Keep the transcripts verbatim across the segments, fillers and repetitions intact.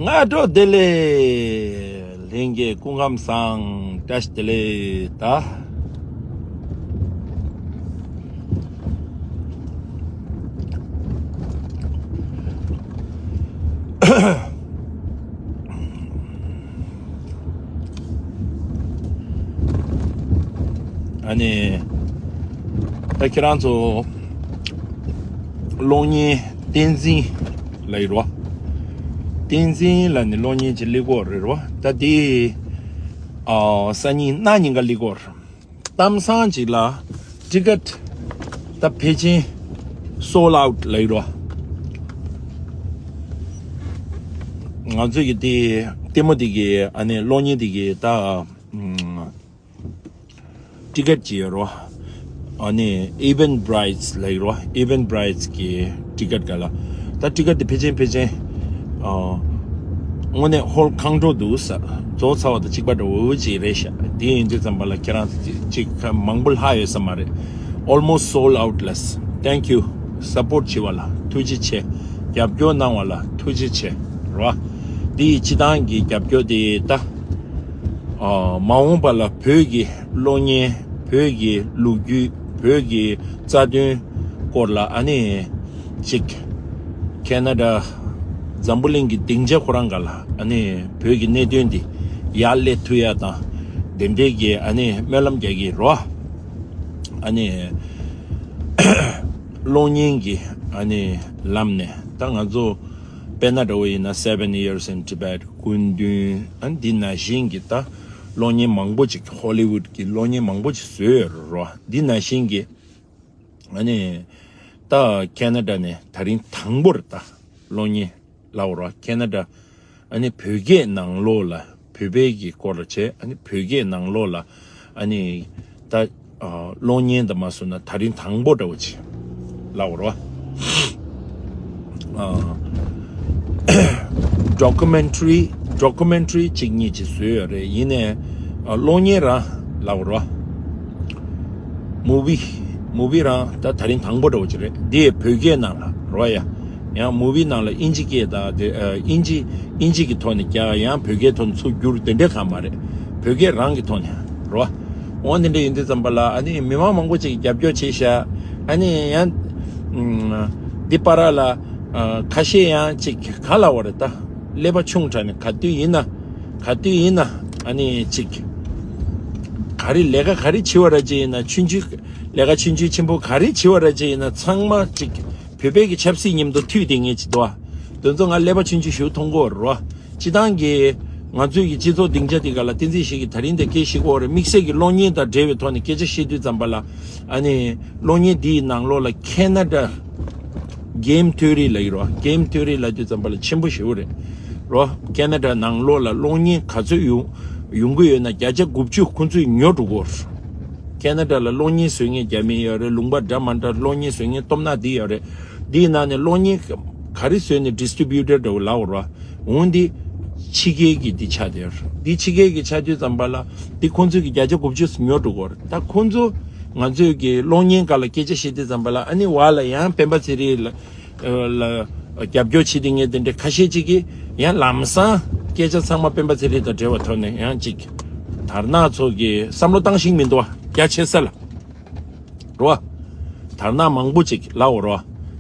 སྔ་དྲོ་བདེ་ལེགས། ལྷན་རྒྱས་སྐུ་ཁམས་བཟང་། བཀྲ་ཤིས་བདེ་ལེགས། ད་ཨ་ནི་ད་ཁྱེད་རང་ཚོ་གློག་བརྙན་བསྟན་འཛིན་ལ་ཡོད་རོ། བསྟན་འཛིན་ལ་ནི་གློག་བརྙན་ཅིག་སླེབས་ཀྱི་ཡོད་རེད་རོ། ད་དེ་ཨ་སང་ཉིན་གནངས་ཉིན་ཀ་སླེབས་ཀྱི་ཡོད་རེད། གཏམ་བཟང་ཅིག་ལ་ཊི་ཀེ་ཊི་ད་ཕལ་ཆེར་སོལ་ཨའུཊ་ལ་ཡོད་རོ། ང་ཚོས་ཀྱི་དེ་ལྟད་མོ་དེ་གི་ཨ་ནི་གློག་བརྙན་དེ་གི་ད་ཨམ། ཊི་ཀེ་ཊི་ཅིག་ཡོད་རོ། ཨ་ནི་ཨི་ཝེན་ཊི་བྷི་རའི་ཊི་ལབ་ཡོད་རོ། ཨི་ཝེན་ཊི་བྷི་རི་ཊི་གི་ཊི་ཀེ་ཊི་ག་ལ། ད་ཊི་ཀེ་ཊི་དེ་ཕལ་ཆེར་ཕལ་ཆེར་ཨ་དངོས་གནས་ཧོལ་ཁང་འགྲོ་འདུག་ས། རྫོགས་ཚར་བ་དང་གཅིག་པ་འདྲ་བོ་ཅིག་རེད་ཤག་དེ་ཡིན་དུས་ཙམ་པ་ལ་ཁྱེད་རང་ཚོ་ཅིག་ཅིག་མང་པོ་ལྷག་ཡོད་ས་མ་རེད། Almost sold out ལས། Thank you. སཔོརྚ་བྱས་པ་ལ་ཐུགས་རྗེ་ཆེ། རྒྱབ་སྐྱོར་གནང་བ་ལ་ཐུགས་རྗེ་ཆེ་རོ། དེ་ཡི་སྤྱི་བཏང་གི་རྒྱབ་སྐྱོར་དེ་ད། ཨ་མ་འོངས་པ་ལ་བོད་ཀྱི་གློག་བརྙན། བོད་ཀྱི་ལོ་རྒྱུས། བོད་ཀྱི་རྩ་དོན་སྐོར་ལ་ཨ་ནི་ཅིག་ཁེ་ན་ཌ་འཛམ་བུ་གླིང་གི་སྡིངས་ཆ་ཁོ་རང་ག་ལ་ཨ་ནི་བོད་ཀྱི་གནད་དོན་འདི་ཡར་སླེབས་ཐུབ་ཡ་དང་དེ་འདྲའི་གི་ཨ་ནི་སྨོན་ལམ་རྒྱག་གི་རོ། ཨ་ནི་གློག་བརྙན་གྱི་ཨ་ནི་ལམ་ནས་ད་ང་ཚོ་དཔེར་ན་འདྲ་བོ་ཡིན་ན་Seven Years in Tibet སྐུ་མདུན། ཨ་ནི་འདི་ནང་བཞིན་གྱི་ད་གློག་བརྙན་མང་པོ་ཅིག་ཧོ་ལི་ཝུཌ་གི་གློག་བརྙན་མང་པོ་ཅིག་བཟོས་ཡོད་རེད་རོ། འདི་ནང་བཞིན་གྱི་ཨ་ནི་ད་ཁེ་ན་ཌ་ནས་ད་རིང་དང་པོར་ད་གློག་བརྙན་ལབ་རོ། ཁེ་ན་ཌ་ཨ་ནི་བོད་སྐད་ནང་ལོགས་ལ་བོད་པའི་གི་སྐོར་ལ་བྱས། ཨ་ནི་བོད་སྐད་ནང་ལོགས་ལ་ཨ་ནི་ད་ཨ་གློག་བརྙན་དང་མ་སོང་ན་ད་རིང་དང་པོ་འདྲ་བོ་ཅིག་ལབ་རོ། ཨ་ཌོ་ཀུ་མེན་ཊ་རི་ཌོ་ཀུ་མེན་ཊ་རི་གཅིག་གཉིས་ཅིག་བཟོས་ཡོད་རེད། ཡིན་ནའི་ཨ་གློག་བརྙན་རང་ལབ་རོ། མུ་བི། མུ་བི་རང་ད་ད་རིང་དང་པོ་འདྲ་བོ་ཅིག་རེད། འདི་བོད་སྐད་ནང་ལ་རོ་ཡ། ཡང་མུ་བི་ནང་ལ་ཨིན་ཇི་སྐད་དང་དེ་ཨ་ཨིན་ཇི་ཨིན་ཇི་གི་ཐོག་ནས་རྒྱག་ཡང་བོད་སྐད་ཐོག་ནས་ཚུར་བསྒྱུར་དེ་འདྲའི་གང་མ་རེད། བོད་སྐད་རང་གི་ཐོག་ནས་རོ། འོ་དེ་འདྲ་ཡིན་དུས་ཙམ་པ་ལ་ཨ་ནི་མི་མང་མང་པོ་ཅིག་གིས་རྒྱབ་སྐྱོར་བྱས་ཤག་ཨ་ནི་ཡང་ཨུམ་འདི་པར་ལ་ཨ་ཁ་ཤས་ཡང་ཅིག་ག་ལབ་པ་རེད། ད་ཀླད་པ་ཆུང་དྲགས་ནས་ག་དུས་ཡིན་ན་ག་དུས་ཡིན་ན་ཨ་ནི་ཅིག་ག་རེ་ལས་ཀ་ག་རེ་བྱེད་པ་ར་ཅིག་ཡིན་ན་ཆུང་ཆུང་ལས་ཀ་ཆུང་ཆུང་ཆེན་པོ་ག་རེ་བྱེད་པ་ར་ཅིག་ཡིན་ན་ཚང་མ་ཅིག་བོད་པའི་གི་ཆབ་སྲིད་མཉམ་དུ་མཐུད་དེ་ངས་ཅིག་འདུག་ཨ། དེ་ཚོ་ང་ཀླད་པ་ཆུང་ཆུང་ཞིག་མཐོང་གི་ཡོད་རེད་བ། སྤྱི་བཏང་གི་ང་ཚོའི་གི་སྤྱི་ཚོགས་སྡིངས་ཆ་དེ་ག་ལ་བསྟན་འཛིན་ཞིག་གིས་ད་རིང་དེ་སྐད་བཤད་ཀྱི་ཡོད་རེད། དམིགས་བསལ་གྱི་གློག་བརྙན་དང་འབྲེལ་བའི་ཐོག་ནས་སྐད་ཆ་བཤད་དུས་ཙམ་པ་ལ་ཨ་ནི་གློག་བརྙན་འདིའི་ནང་ལོགས་ལ་ཁེ་ན་ཌ་གེམ་ཐི་ཨོ་རི་ལབ་ཀྱི་རེད་བ། གེམ་ཐི་ཨོ་རི་ལབ་དུས་ཙམ་པ་ལ་ཆེན་པོ་ཞེ་པོ་རེད་རོ། ཁེ་ན་ཌ་ནང་ལོགས་ལ་གློག་བརྙན་ག་ཚོད་ཡོང་ཡོང་གི་ཡོད་ན་བརྒྱ་ཆ་དགུ་བཅུ་ཁོ་ཚོས་ཉོ་འགྲོ་གི་ཡོད་རེད། ཁེ་ན་ཌ་ལ་གློག་བརྙན་བཟོ་མཁན་རྒྱ་མི་ཡོད་རེད། ལུང་པ་འདྲ་མ་འདྲ་གློག་བརྙན་བཟོ་མཁན་སྟོབས་ན་འདི་ཡོད་རེད། འདིའི་ནང་ནས་གློག་བརྙན་ག་རེ་བཟོས་ནས་ཌི་སི་ཊི་རི་བྷིའུ་ཊར་འདྲ་བོ་ལབ་ཡོད་རེད་བ། འོ་འདི་ཕྱི་རྒྱལ་གྱི་འདི་ཆགས་བསྡད་ཡོད་རེད། འདི་ཕྱི་རྒྱལ་གྱི་ཆགས་དུས་ཙམ་པ་ལ་འདི་ཁོང་ཚོས་ཀྱི་བརྒྱ་ཆ་དགུ་བཅུ་ཉོ་འགྲོ་གི་ཡོད་རེད། ད་ཁོང་ཚོ་ང་ཚོས་ཀྱི་གློག་བརྙན་སྒང་ལ་སྐད་ཆ་བཤད་དུས་ཙམ་པ་ལ་ཨ་ནི་བར་ལ་ཡང་སྤེན་པ་ཚེ་རིང་ལ་ལ་རྒྱབ་སྐྱོར་བྱེད་དེ་ངས་དེ་འདྲའི་ཁ་ཤས་ཅིག་གིས་ཡང་ལམ་སང་སྐད་ཆ་ཚང་མ་སྤེན་པ་ཚེ་རིང་དང་འབྲེལ་བ་ཐོག་ནས་ཡང་ཅིག་དར་ནག་ཚོ་གིས་བསམ་བློ་བཏང་ཤེས་མི་འདུག་བ། རྒྱ་ཆེ་ས་ལ་རོ། དར་ནག་མང་པོ་ཅིག་ལབ་རོ།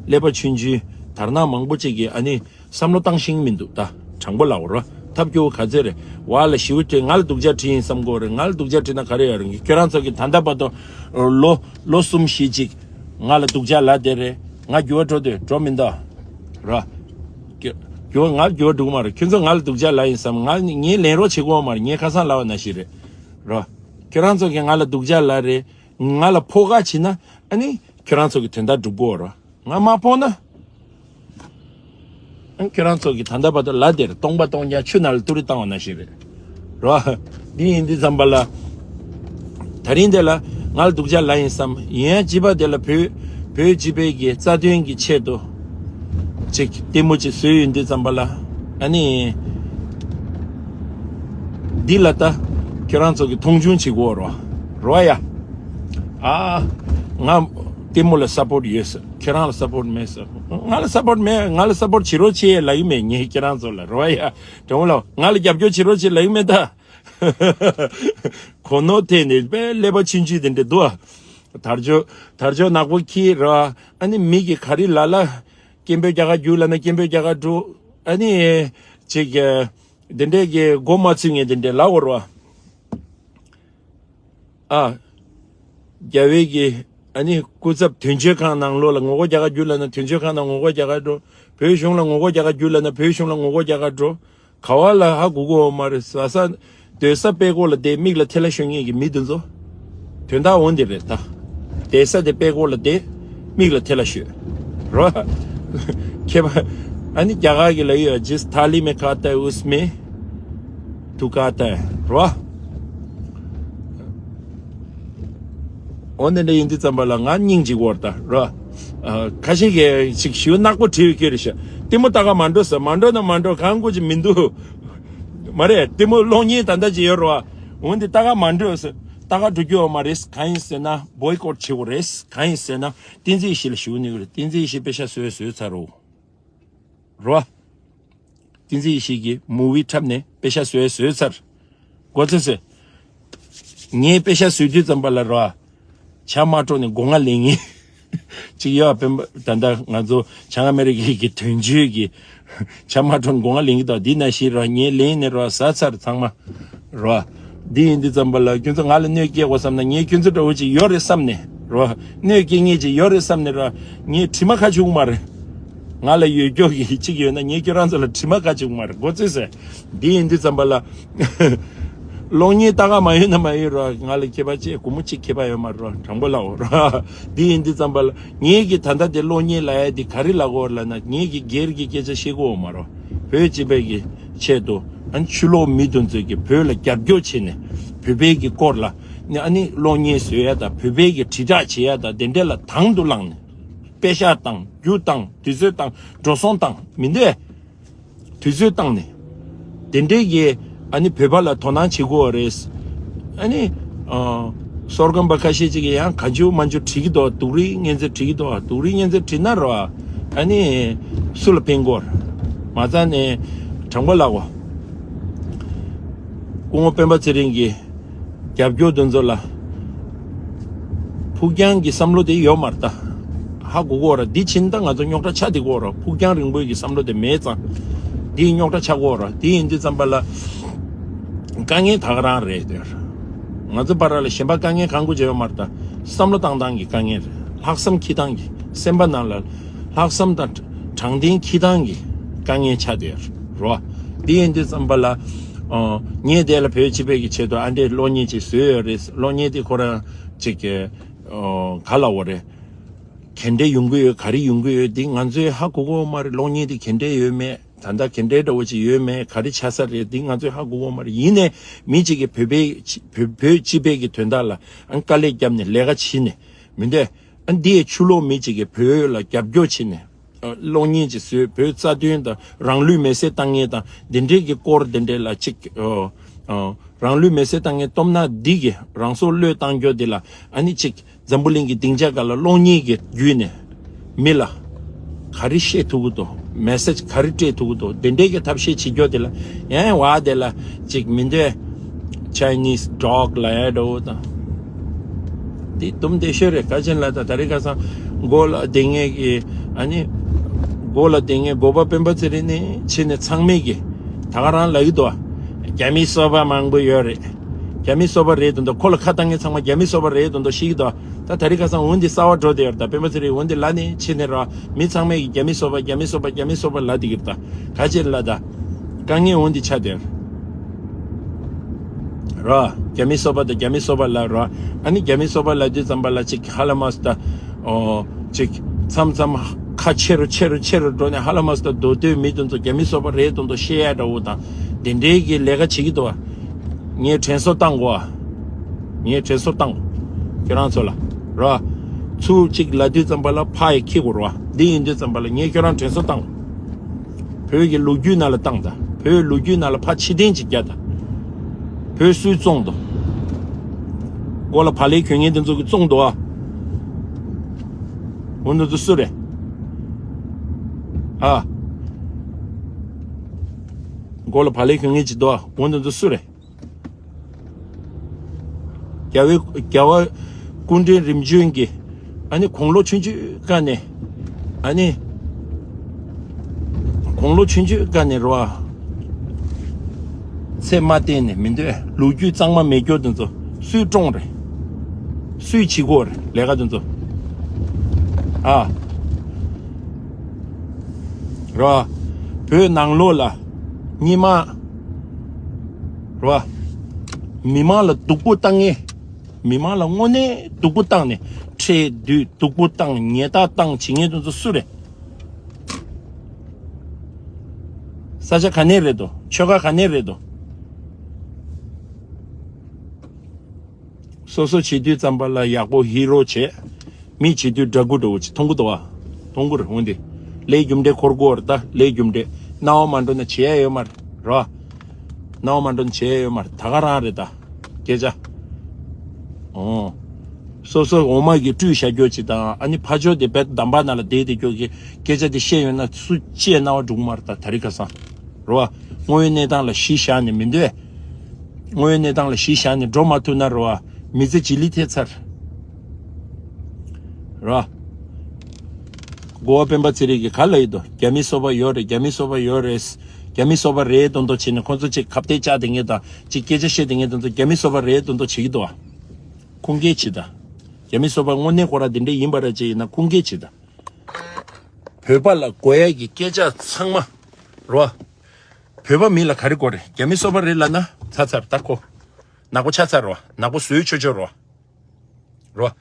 ཀླད་པ་ཆུང་ཆུང་དར་ནག་མང་པོ་ཅིག་གིས་ཨ་ནི་བསམ་བློ་བཏང་ཤེས་མི་འདུག་ད་དྲང་པོ་ལབ་རོ། ཐབས་སྐྱོ་བོ་ག་ཚོད་རེད། བ་ལ་ཞིའུ་ཁྲིད་ང་ལ་སྡུག་ཅག་ཁྲིད་ཡིན་བསམ་གོ་རེད། ང་ལ་སྡུག་ཅག་ཁྲིད་ན་ག་རེ་ཡོད་རེད། ཁྱོད་རང་ཚོ་གིས་ད་ལྟ་བར་དུ་ལོ་ལོ་གསུམ་བཞི་ཅིག་ང་ལ་སྡུག་ཅག་ལབ་བསྡད་རེད། ང་འགྱུར་བ་འགྲོ་འདོད་འགྲོ་མི་འདུག་ར། འགྱུར་ང་འགྱུར་བ་འགྲོ་གི་མ་རེད། ཁྱོད་ཚོ་ང་ལ་སྡུག་ཅག་ལབ་ཡིན་བསམ། ང་ངས་ལན་རོགས་བྱེད་དགོས་མ་རེད། ངས་ཁ་སང་ལབ་པ་ནང་བཞིན་རེད་ར། ཁྱོད་རང་ཚོ་གིས་ང་ལ་སྡུག་ཅག་ལབ་རེད། ང་ལ་ཕོག་ཁ་བྱེད་ན་ཨ་ནི་ཁྱོད་རང་ཚོ་གི་དོན་དག་འགྲུབ་གོ་ར། ང་མ་ཕོག་ན། ཨ་ཁྱོད་རང་ཚོ་གི་ད་ལྟ་བར་དུ་ལབ་བསྡད་རེད། སྟོང་པ་སྟོང་རྐྱང་ཆུ་ནང་ལ་ཏུ་རི་བཏང་བ་ནང་བཞིན་རེད་རོ། འདི་ཡིན་དུས་ཙམ་པ་ལ། ད་རིང་དེ་ལ་ང་ལ་སྡུག་ཅག་ལབ་ཡིན་བསམ། ཡིན་ཡང་སྤྱི་པ་དེ་ལ་བོད་བོད་སྤྱི་པའི་གི་རྩ་དོན་གི་ཆེད་དུ་ཅིག་ལྟད་མོ་ཅིག་བཟོས་ཡོད་དུས་ཙམ་པ་ལ་ཨ་ནི། འདི་ལ་ད་ཁྱོད་རང་ཚོ་གི་མཐོང་ཆུང་བྱེད་དགོས་རོ། རོ་ཡ། ཨ། ང་ ལྟད་མོ་ལ་སཔོརཊ་ཡོད་ཟེར། ཁྱེད་རང་ལ་སཔོརཊ་མེད་ཟེར། ང་ལ་སཔོརཊ་མེད། ང་ལ་སཔོརཊ་བྱེད་རོགས་བྱེད་ལབ་ཀྱི་མེད། ངས་ཁྱེད་རང་ཚོ་ལ་རེད་བ་ཡ། དྲང་མོ་ལ་ང་ལ་རྒྱབ་སྐྱོར་བྱེད་རོགས་བྱེད་ལབ་ཀྱི་མེད་ད། གོ་ནོར་ཐེབས་ནས་དཔེ་ཀླད་པ་ཆུང་ཆུང་དེ་འདྲ་འདུག་ཨ། དར་ལྕོག་དར་ལྕོག་ནག་པོ་འཁྱེར་ར། ཨ་ནི་མི་གི་ག་རེ་ལབ་ལ། སྐད་འབོད་རྒྱག་ག་རྒྱུགས་ལབ་ན་སྐད་འབོད་རྒྱག་ག་འགྲོ། ཨ་ནི་ཅིག་དེ་འདྲས་ཀྱི་མགོ་མ་ཚོས་མཁན་དེ་འདྲས་ལབ་དགོས་རེད་བ། ཨ། རྒྱ་བོད་ཀྱི་ཨ་ནི་སྐུ་ཚབ་དོན་གཅོད་ཁང་ནང་ལོགས་ལ་ངོ་རྒོལ་རྒྱག་ག་རྒྱུགས་ལབ་ན་དོན་གཅོད་ཁང་ནང་ངོ་རྒོལ་རྒྱག་ག་འགྲོ། བོད་གཞུང་ལ་ངོ་རྒོལ་རྒྱག་ག་རྒྱུགས་ལབ་ན་བོད་གཞུང་ལ་ངོ་རྒོལ་རྒྱག་ག་འགྲོ། ག་བ་ལ་ཧ་གོ་གི་ཡོད་མ་རེད། ཟ་ས་སྡོད་ས་དཔྲལ་ཀོག་ལ་བསྡད། མིག་ལ་ཐལ་བ་ཤོར་མཁན་གྱི་མི་དེ་ཚོ། དོན་དག་འོ་འདི་རེད་ད། བསྡད་ས་དེ་དཔྲལ་ཀོག་ལ་བསྡད། མིག་ལ་ཐལ་བ་ཤོར། རོ། མཁས་པ། ཨ་ནི་རྒྱ་གར་གྱི་ལབ་ཡོད། Jis thali mein khata hai, usme tu khata hai། རོ། འོ་འདི་འདྲ་ཡིན་དུས་ཙམ་པ་ལ་ང་སྙིང་རྗེ་བོར་ད་རོ། ཨ། ཁ་ཤས་ཀྱིས་ཅིག་ཞུ་ནག་པོ་བྲིས་ཡོད་ཀྱི་རེད་ཤག། ལྟད་མོ་ལྟ་ག་མ་འགྲོ་ཟེར། མ་འགྲོ་ན་མ་འགྲོ། གང་དགོས་ཀྱི་མི་འདུག། མ་རེད། ལྟད་མོ་གློག་བརྙན་ད་ལྟ་ཅིག་ཡོད་རེད་བ། འོ་འདི་ལྟ་ག་མ་འགྲོ་ཟེར། ལྟ་ག་འགྲོ་རྒྱུ་ཡོད་མ་རེད། གང་ཡིན་ཟེར་ན་བོའི་ཀོཊ་བྱེད་དགོས་རེད། གང་ཡིན་ཟེར་ན་བསྟན་འཛིན་ཡེ་ཤེས་ལ་ཞུ་ནི་རེད། བསྟན་འཛིན་ཡེ་ཤེས་པེ་ཤག་བཟོས་བཟོས་ཚར་རོ། རོ། བསྟན་འཛིན་ཡེ་ཤེས་ཀྱིས་མུ་ཝི་འཁྲབ་ནས་པེ་ཤག་བཟོས་བཟོས་ཚར། གོ་ཚོད་ཚོད། ངས་པེ་ཤག་བཟོས་དུས་ཙམ་པ་ལ་རོ། ཇ་མ་དཀྲོགས་ནས་སྒོ་ང་ལེན་ངེས། ཅིག་ཡོད་སྤེན་པ། ད་ལྟ་ང་ཚོ་བྱང་ཨ་མེ་རི་ཀའི་གི་དོན་གཅོད་ཀྱི་ཇ་མ་དཀྲོགས་ནས་སྒོ་ང་ལེན་གྱི་འདུག། འདི་ན་ཤི་རོ། ངས་ལེན་ནས་རོ་ཟ་ཚར་ཚང་མ་རོ། འདི་ཡིན་དུས་ཙམ་པ་ལ་ཁྱོད་ཚོ་ང་ལ་གནོད་སྐྱེལ་དགོས་བསམ་ན། ངས་ཁྱོད་ཚོ་འདྲ་བོ་ཅིག་ཡོད་རེད་བསམ་ནས་རོ། གནོད་སྐྱེལ་མཁན་ཅིག་ཡོད་རེད་བསམ་ནས་རོ། ངས་དྲི་མ་ཁ་བྱུག་མ་རེད། ང་ལ་ཡོད་སྐྱོ་གི་གཅིག་ཡོད་ན་ངས་ཁྱོད་རང་ཚོ་ལ་དྲི་མ་ཁ་བྱུག་མ་རེད། གོ་ཚོད་ཟེར། འདི་ཡིན་དུས་ཙམ་པ་ལ། གློག་བརྙན་ལྟ་ག་མ་ཡོང་ན་མ་ཡོང་རོགས། ང་ལ་ཁྱད་པར་ཅི། སྒོར་མོ་གཅིག་ཁྱད་པར་ཡོད་མ་རེད་རོགས། དྲང་པོ་ལབ་འོ་རོགས། འདི་ཡིན་དུས་ཙམ་པ་ལ་ངེད་ཀྱིས་ད་ལྟ་དེ་གློག་བརྙན་ལབ་ཡ་འདི་ག་རེ་ལབ་དགོས་ལབ་ན། ངེད་ཀྱིས་སྒེར་གྱི་སྐད་ཆ་བཤད་ཀྱི་ཡོད་མ་རེད། བོད་སྤྱི་པའི་གི་ཆེད་དུ། ཨ་ནི་ཕྱི་ལོགས་མི་དེ་ཚོས་ཀྱིས་བོད་ལ་རྒྱབ་སྐྱོར་བྱས་ནས་བོད་པའི་གི་སྐོར་ལ་ཨ་ནི་གློག་བརྙན་བཟོ་ཡ་དང་། བོད་པའི་གི་དྲིལ་བསྒྲགས་བྱེད་ཡ་དང་། དེ་འདྲ་ལ་དང་དུ་བླངས་ནས་པེ་ཤག་བཏང་། རྒྱུ་བཏང་། དུས་ཚོད་བཏང་། འགྲོ་སོང་བཏང་། མི་འདོད། དུས་ཚོད་བཏང་ནས། དེ་འདྲའི་གི་ཨ་ནི་བོད་པ་ལ་དོ་སྣང་བྱེད་དགོས་པ་རེད། ཨ་ནི། ཨ། བསོད་སྐམ་པ་ཁ་ཤས་ཅིག་གིས་ཡང་གང་བྱུང་མང་བྱུང་བྲིས་ཀྱི་འདུག། སྡུག་རུས་བརྙན་འཚོལ་བྲིས་ཀྱི་འདུག། སྡུག་རུས་བརྙན་འཚོལ་བྲིས་ན་རོ། ཨ་ནི་སུ་ལ་ཕན་གོ། མ་རྩ་ནས་དྲང་པོ་ལབ་གོ། སྐུ་ངོ་སྤེན་པ་ཚེ་རིང་གིས་རྒྱབ་སྐྱོར་དེ་ཚོ་ལ་ཕུགས་རྒྱང་གི་བསམ་བློ་དེ་ཡོད་མ་རེད་ད། ཧ་གོ་གོ་ར། འདི་ཕྱིན་ད་ང་ཚོ་རྙོག་དྲ་ཆགས་བསྡད་གོ་ར། ཕུགས་རྒྱང་རིང་པོའི་གི་བསམ་བློ་དེ་མེད་ཙང་འདི་རྙོག་དྲ་ཆགས་གོ་ར། འདི་ཡིན་དུས་ཙམ་པ་ལ་དཀའ་ངལ་ད་ག་རང་རེད་དེ། ང་ཚོ་བར་ལ་གཞན་པ་དཀའ་ངལ་གང་དགོས་ཅི་ཡོད་མ་རེད་ད། བསམ་བློ་བཏང་སྟངས་ཀྱི་དཀའ་ངལ་རེད། ལྷག་བསམ་འཁྱེར་སྟངས་ཀྱི། སེམས་པ་ནང་ལ་ལྷག་བསམ་དང་དྲང་བདེན་འཁྱེར་སྟངས་ཀྱི་དཀའ་ངལ་ཆགས་བསྡད་རོ། འདི་ཡིན་དུས་ཙམ་པ་ལ། ཨ། ངས་དེ་ལ་བོད་སྤྱི་པའི་གི་ཆེད་དུ་ཨ་འདྲའི་གློག་བརྙན་ཅིག་བཟོས་ཡོད་རེད། གློག་བརྙན་དེ་ཁོ་རང་ཅིག་གི། ཨ། ག་ལབ་དགོས་རེད། ག་འདྲས་ཡོང་གི་ཡོད། ག་རེ་ཡོང་གི་ཡོད་འདི་ང་ཚོས་ཧ་གོ་གོ་མ་རེད། གློག་བརྙན་དེ་ག་འདྲས་ཡོད་མེད། ད་ལྟ་ག་འདྲས་འདྲ་བོ་ཅིག་ཡོད་མེད། ག་རེ་ཆགས་ས་རེད་འདི་ང་ཚོས་ཧ་གོ་གོ་མ་རེད། ཡིན་ནའི་མི་གཅིག་གིས་བོད་པའི་བོད་བོད་སྤྱི་པའི་གི་དོན་དག་ལ་ཨ་དཀའ་ལས་བརྒྱབ་ནས་ལས་ཀ་བྱས་ནས་མི་འདོད། ཨ་འདི་ཡི་ཕྱི་ལོགས་མི་གཅིག་གིས་བོད་ལ་རྒྱབ་སྐྱོར་བྱས་ནས། ཨ། གློག་བརྙན་ཅིག་བཟོས། བོད་རྩ་དོན་དང་རང་ལུས་མེར་སྲེག་བཏང་མཁན་དང་འདི་འདྲའི་གི་སྐོར་འདི་འདྲའི་ལ་ཅིག། ཨ། ཨ། རང་ལུས་མེར་སྲེག་བཏང་མཁན་སྟོབས་ནག་འདི་གིས་རང་སྲོག་བློས་བཏང་རྒྱུ་འདི་ལ་ཨ་ནི་ཅིག་འཛམ་བུ་གླིང་གི་སྡིངས་ཆ་སྒང་ལ་གློག་བརྙན་གྱི་བརྒྱུད་ནས་མི་ལ་ག་རེ་བཤད་ཐུབ་ཀྱི་འདུག། མེ་སེཇ་ག་རེ་སྤྲད་ཐུབ་ཀྱི་འདུག། འདི་འདྲའི་གི་ཐབས་ཤེས་བྱེད་རྒྱུ་དེ་ལ་ཡང་བ་དེ་ལ་ཅིག་མི་འདོད། Chinese dog ལབ་ཡ་འདྲ་བོ་དང་། འདི་དུམ་བདེ་ཤོས་རེད། ག་ཅན་ལ་ད་ད་རེས་ཁ་སང་མགོ་ལ་བསྡད་མཁན་གྱི་ཨ་ནི་མགོ་ལ་བསྡད་མཁན་འགོ་པ་སྤེན་པ་ཚེ་རིང་ནས་ཕྱིན་ནས་ཚང་མས་ཀྱི་ད་ག་རང་ལབ་ཀྱི་འདུག། རྒྱ་མི་སོ་པ་མང་པོ་ཡོད་རེད། རྒྱ་མི་སོ་པ་རེད་དོན་དུ་ཁོ་ལ་ཁ་བཏང་མཁན་ཚང་མ་རྒྱ་མི་སོ་པ་རེད་དོན་དུ་ཤེས་ཀྱི་འདུག། ད་ད་རེས་ཁ་སང་འོན་ཏེ་གསར་བ་འགྲོ་བསྡད་ཡོད་རེད། ད་སྤེན་པ་ཚེ་རིང་འོན་ཏེ་ལབ་ནས་ཕྱིན་ནས་ར་མི་ཚང་མས་ཀྱི་རྒྱ་མི་སོ་པ་རྒྱ་མི་སོ་པ་རྒྱ་མི་སོ་པ་ལབ་བསྡད་ཀྱི་རེད། ད་ག་ཅེར་ལ་ད་དཀའ་ངལ་འོན་ཏེ་ཆགས་བསྡད་ཡོད་རེད། ར། རྒྱ་མི་སོ་པ་དང་རྒྱ་མི་སོ་པ་ལ་ར། ཨ་ནི་རྒྱ་མི་སོ་པ་ལ་དུས་ཙམ་པ་ལ་ཅིག་ཧ་ལམ་ད། ཨོ། ཅིག་མཚམས་མཚམས་ཁ་ཆེ་རུ་ཆེ་རུ་ཆེ་རུ་འགྲོ་ནས་ཧ་ལམ་ད་མདོ་སྟོད་མི་དེ་ཚོ་རྒྱ་མི་སོ་པ་རེད་དོན་དུ་བཤད་ཡ་འདྲ་བོ་དང་དེ་འདྲའི་གི་ལས་ཀ་བྱེད་ཀྱི་འདུག་བ། ངས་དྲན་གསོ་བཏང་དགོས་བ། ངས་དྲན་གསོ་བཏང་། ཁྱོད་རང་ཚོ་ལ། ར། ཚུར་ཅིག་ལབ་དུས་ཙམ་པ་ལ་ཕ་ཡི་ཁྱི་གོ་ར། འདི་ཡིན་དུས་ཙམ་པ་ལ་ངས་ཁྱོད་རང་དྲན་གསོ་བཏང་། བོད་ཀྱི་ལོ་རྒྱུས་ནང་ལ་བཏང་དང་། བོད་ལོ་རྒྱུས་ནང་ལ་ཕར་ཕྱིར་འཐེན་ཅིག་རྒྱག་དང་། བོད་སུས་བཙོང་དང་། མགོ་ལ་བག་ལེབ་གྱོན་མཁན་དེ་ཚོ་གིས་བཙོང་འདུག་ཨ། འོ་འདི་ཚོ་སུ་རེད། ཨ། མགོ་ལ་བག་ལེབ་གྱོན་མཁན་ཅིག་འདུག་འོ་འདི་ཚོ་སུ་རེད། རྒྱལ་བའི་རྒྱལ་བ་སྐུ་ཕྲེང་རིམ་བྱོན་གྱི་ཨ་ནི་དགུང་ལོ་ཆུང་ཆུང་སྒང་ནས། ཨ་ནི་དགུང་ལོ་ཆུང་ཆུང་སྒང་ནས་རེད་བ། ཚེ་མ་བརྟན་ནས་མི་འདོད་ལོ་རྒྱུས་གཙང་མ་མེད་རྒྱུ་དེ་ཚོ་སུས་བཀྲོངས་རེད། སུས་བྱེད་དགོས་རེད་ལས་ཀ་དེ་ཚོ། ཨ། རེད་བ། བོད་ནང་ལོགས་ལ་སྔོན་མ་རེད་བ། མི་མང་ལ་སྡུག་པོ་བཏང་ངེས། མི་མང་ལ་དངོས་གནས་སྡུག་པོ་བཏང་ནས་ཁྲལ་བསྡུས་སྡུག་པོ་བཏང་ཉེས་རྡུང་བཏང་བྱེད་མཁན་དེ་ཚོ་སུ་རེད། ས་ཆ་ག་ནས་རེད་དོ། ཆོལ་ཁ་ག་ནས་རེད་དོ། སོ་སོ་བྱེད་དུས་ཙམ་པ་ལ་ཡག་པོ་ཧི་རོ་བྱེད། མི་བྱེད་དུས་འདྲ་སྐུ་འདྲ་བོ་ཅིག་མཐོང་གི་འདུག་བ། མཐོང་གི་རེད། འོན་ཏེ་ལས་རྒྱུ་འབྲས་འཁོར་དགོས་རེད། ད་ལས་རྒྱུ་འབྲས་སྣང་བ་མ་འགྲོ་ན་བྱེད་ཡ་ཡོད་མ་རེད་རོ། སྣང་བ་མ་འགྲོ་ན་བྱེད་ཡ་ཡོད་མ་རེད། ད་ག་རང་རེད་ད། སྐད་ཆ། ཨོ། སོ་སོ་འོ་མ་གི་བཀྲུས་བཞག་རྒྱུ་ཅིག་དང་ཨ་ནི་ཕ་ཇོ་དེ་བེད་འདམ་པ་ནང་ལ་བསྡད་དེ་རྒྱུ་གི་སྐད་ཆ་དེ་བཤད་ཡོད་ན་སུ་ཅིའི་སྣང་བ་འགྲོ་གི་མ་རེད་ད། ད་རི་ཁ་སང་རོ། དངོས་ཡོད་གནས་སྟངས་ལ་གཞི་བཞག་ནས་མི་འདོད། དངོས་ཡོད་གནས་སྟངས་ལ་གཞི་བཞག་ནས་འགྲོ་མ་ཐུབ་ན་རོ། མི་ཚེ་ལྗིད་ལི་ཐེབས་ཚར། རོ། གོ་བ་སྤེན་པ་ཚེ་རིང་གིས་ག་ལབ་ཡོད་དོ། རྒྱ་མི་སོ་པ་ཡོད་རེད། རྒྱ་མི་སོ་པ་ཡོད་རེད། རྒྱ་མི་སོ་པ་རེད་མདོག་མདོག་བྱས་ནས་ཁོང་ཚོ་ཅིག་ཁ་གཏད་བཅག་བསྡད་མཁན་དང་ཅིག་སྐད་ཆ་བཤད་བསྡད་མཁན་དེ་ཚོ་རྒྱ་མི་སོ་པ་རེད་མདོག་མདོག་བྱེད་ཀྱི་འདུག་བ། ཁུངས་སྐྱེལ་བྱེད་དང་། རྒྱ་མི་སོ་པ་དངོས་གནས་ཁོ་རང་དེ་འདྲས་ཡིན་པ་ར་ཅིག་ཡིན་ན་ཁུངས་སྐྱེལ་བྱེད་དང་། བོད་པ་ལ་དགོས་ཡ་གི་སྐད་ཆ་ཚང་མ་རོ། བོད་པ་མི་ལ་ག་རེ་དགོས་རེད། རྒྱ་མི་སོ་པ་རེད་ལབ་ན་ཚར་ཚར་ད་ཁོ། ནག་པོ་ཆགས་ཚར་རོ། ནག་པོ་བཟོས་ཆོག་ཆོག་རོ། རོ།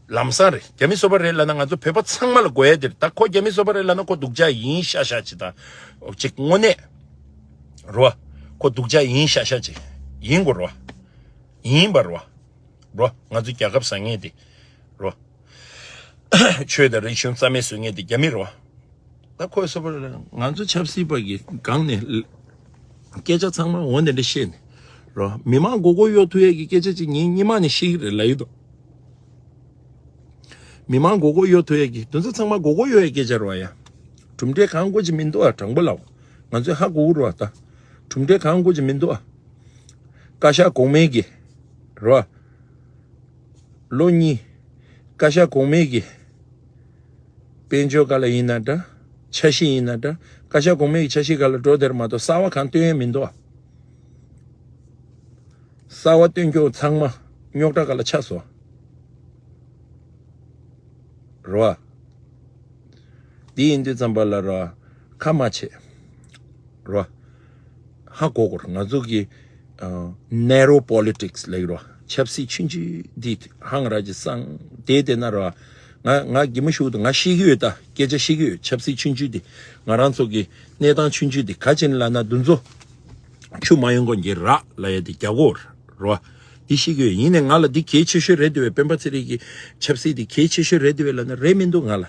ལམ་སང་རེད། རྒྱ་མི་སོ་པ་རེད་ལབ་ན་ང་ཚོ་བོད་པ་ཚང་མ་ལ་དགོས་ཡ་དེ་རེད། ད་ཁོ་རྒྱ་མི་སོ་པ་རེད་ལབ་ན་ཁོ་སྡུག་ཅག་ཡིན་ཤག་ཤག་ཅིག་ད། ཅིག་དངོས་གནས། རོ། ཁོ་སྡུག་ཅག་ཡིན་ཤག་ཤག་ཅིག་ཡིན་དགོས་རོ། ཡིན་པ་རོ། རོ། ང་ཚོ་རྒྱལ་ཁབ་བཟང་ངེས་དེ། རོ། ཆོས་དང་རིག་གཞུང་རྩ་མེད་བཟོ་ངེས་དེ་རྒྱ་མི་རོ། ད་ཁོས་སོ་པ་ལ་ང་ཚོ་ཆབ་སྲིད་པ་གི་སྒང་ནས་སྐད་ཆ་ཚང་མ་འོ་ནས་འདྲ་བཤད་ནས་རོ། མི་མང་མགོ་སྐོར་གཡོག་ཐུབ་ཡས་ཀྱི་སྐད་ཆ་ཅིག་ངས་སྔོན་མ་ནས་བཤད་ཀྱི་རེད་ལབ་ཡོད་དོ། མི་མང་མགོ་སྐོར་གཡོག་ཐུབ་ཡས་ཀྱི་དེ་ཚོ་ཚང་མ་མགོ་སྐོར་གཡོག་ཡས་སྐད་ཆ་རེད་བ་ཡ། གྲུབ་འབྲས་གང་དགོས་ཀྱི་མི་འདུག་ཨ། དྲང་པོ་ལབ། ང་ཚོས་ཧ་གོ་གི་རེད་བ་ད། གྲུབ་འབྲས་གང་དགོས་ཀྱི་མི་འདུག་ཨ། བཀའ་ཤག་གོང་མའི་གི་རེད་བ། ལོ་གཉིས། བཀའ་ཤག་གོང་མའི་གི་དཔལ་འབྱོར་སྒང་ལ་ཡིན་ན་འདྲ། འཆར་གཞི་ཡིན་ན་འདྲ། བཀའ་ཤག་གོང་མའི་གི་འཆར་གཞི་སྒང་ལ་འགྲོ་དེར་མ་གཏོགས་གསར་བ་གང་བཏོན་ཡས་མི་འདུག་ཨ། གསར་བ་བཏོན་རྒྱུ་ཚང་མ་རྙོག་དྲ་སྒང་ལ་ཆགས་སོང་། རེད་བ། འདི་ཡིན་དུས་ཙམ་པ་ལ་རེད་བ། ཁ་མ་ཕྱེ། རེད་བ། ཧ་གོ་གོ་རེད། ང་ཚོ་གི་ཨ། narrow politics ལབ་ཀྱི་རེད་བ། ཆབ་སྲིད་ཆུང་ཆུང་འདི་ཧང་ར་ཅིག་སང་བསྡད་བསྡད་ན་རེད་བ། ང་ང་གད་མོ་ཤོར་འདུག་ང་ཤེས་ཀྱི་ཡོད་ད། སྐད་ཆ་བཤད་ཀྱི་ཡོད། ཆབ་སྲིད་ཆུང་ཆུང་འདི་ང་རང་ཚོ་གི་གནས་སྟངས་ཆུང་ཆུང་འདི་ག་ཅིག་ལབ་ན་འདི་ཚོ་ཆུ་མ་ཡོང་གོང་གི་རགས་ལབ་ཡ་འདི་རྒྱག་གོ་རེད་བ། འདི་ཤེས་ཀྱི་ཡོད། ཡིན་ནའི་ང་ལ་འདི་གལ་ཆེ་ཤོས་རེད་འདུག་བས། སྤེན་པ་ཚེ་རིང་གི་ཆབ་སྲིད་འདི་གལ་ཆེ་ཤོས་རེད་འདུག་བས་ལབ་ན་རེད་མི་འདུག་ང་ལ།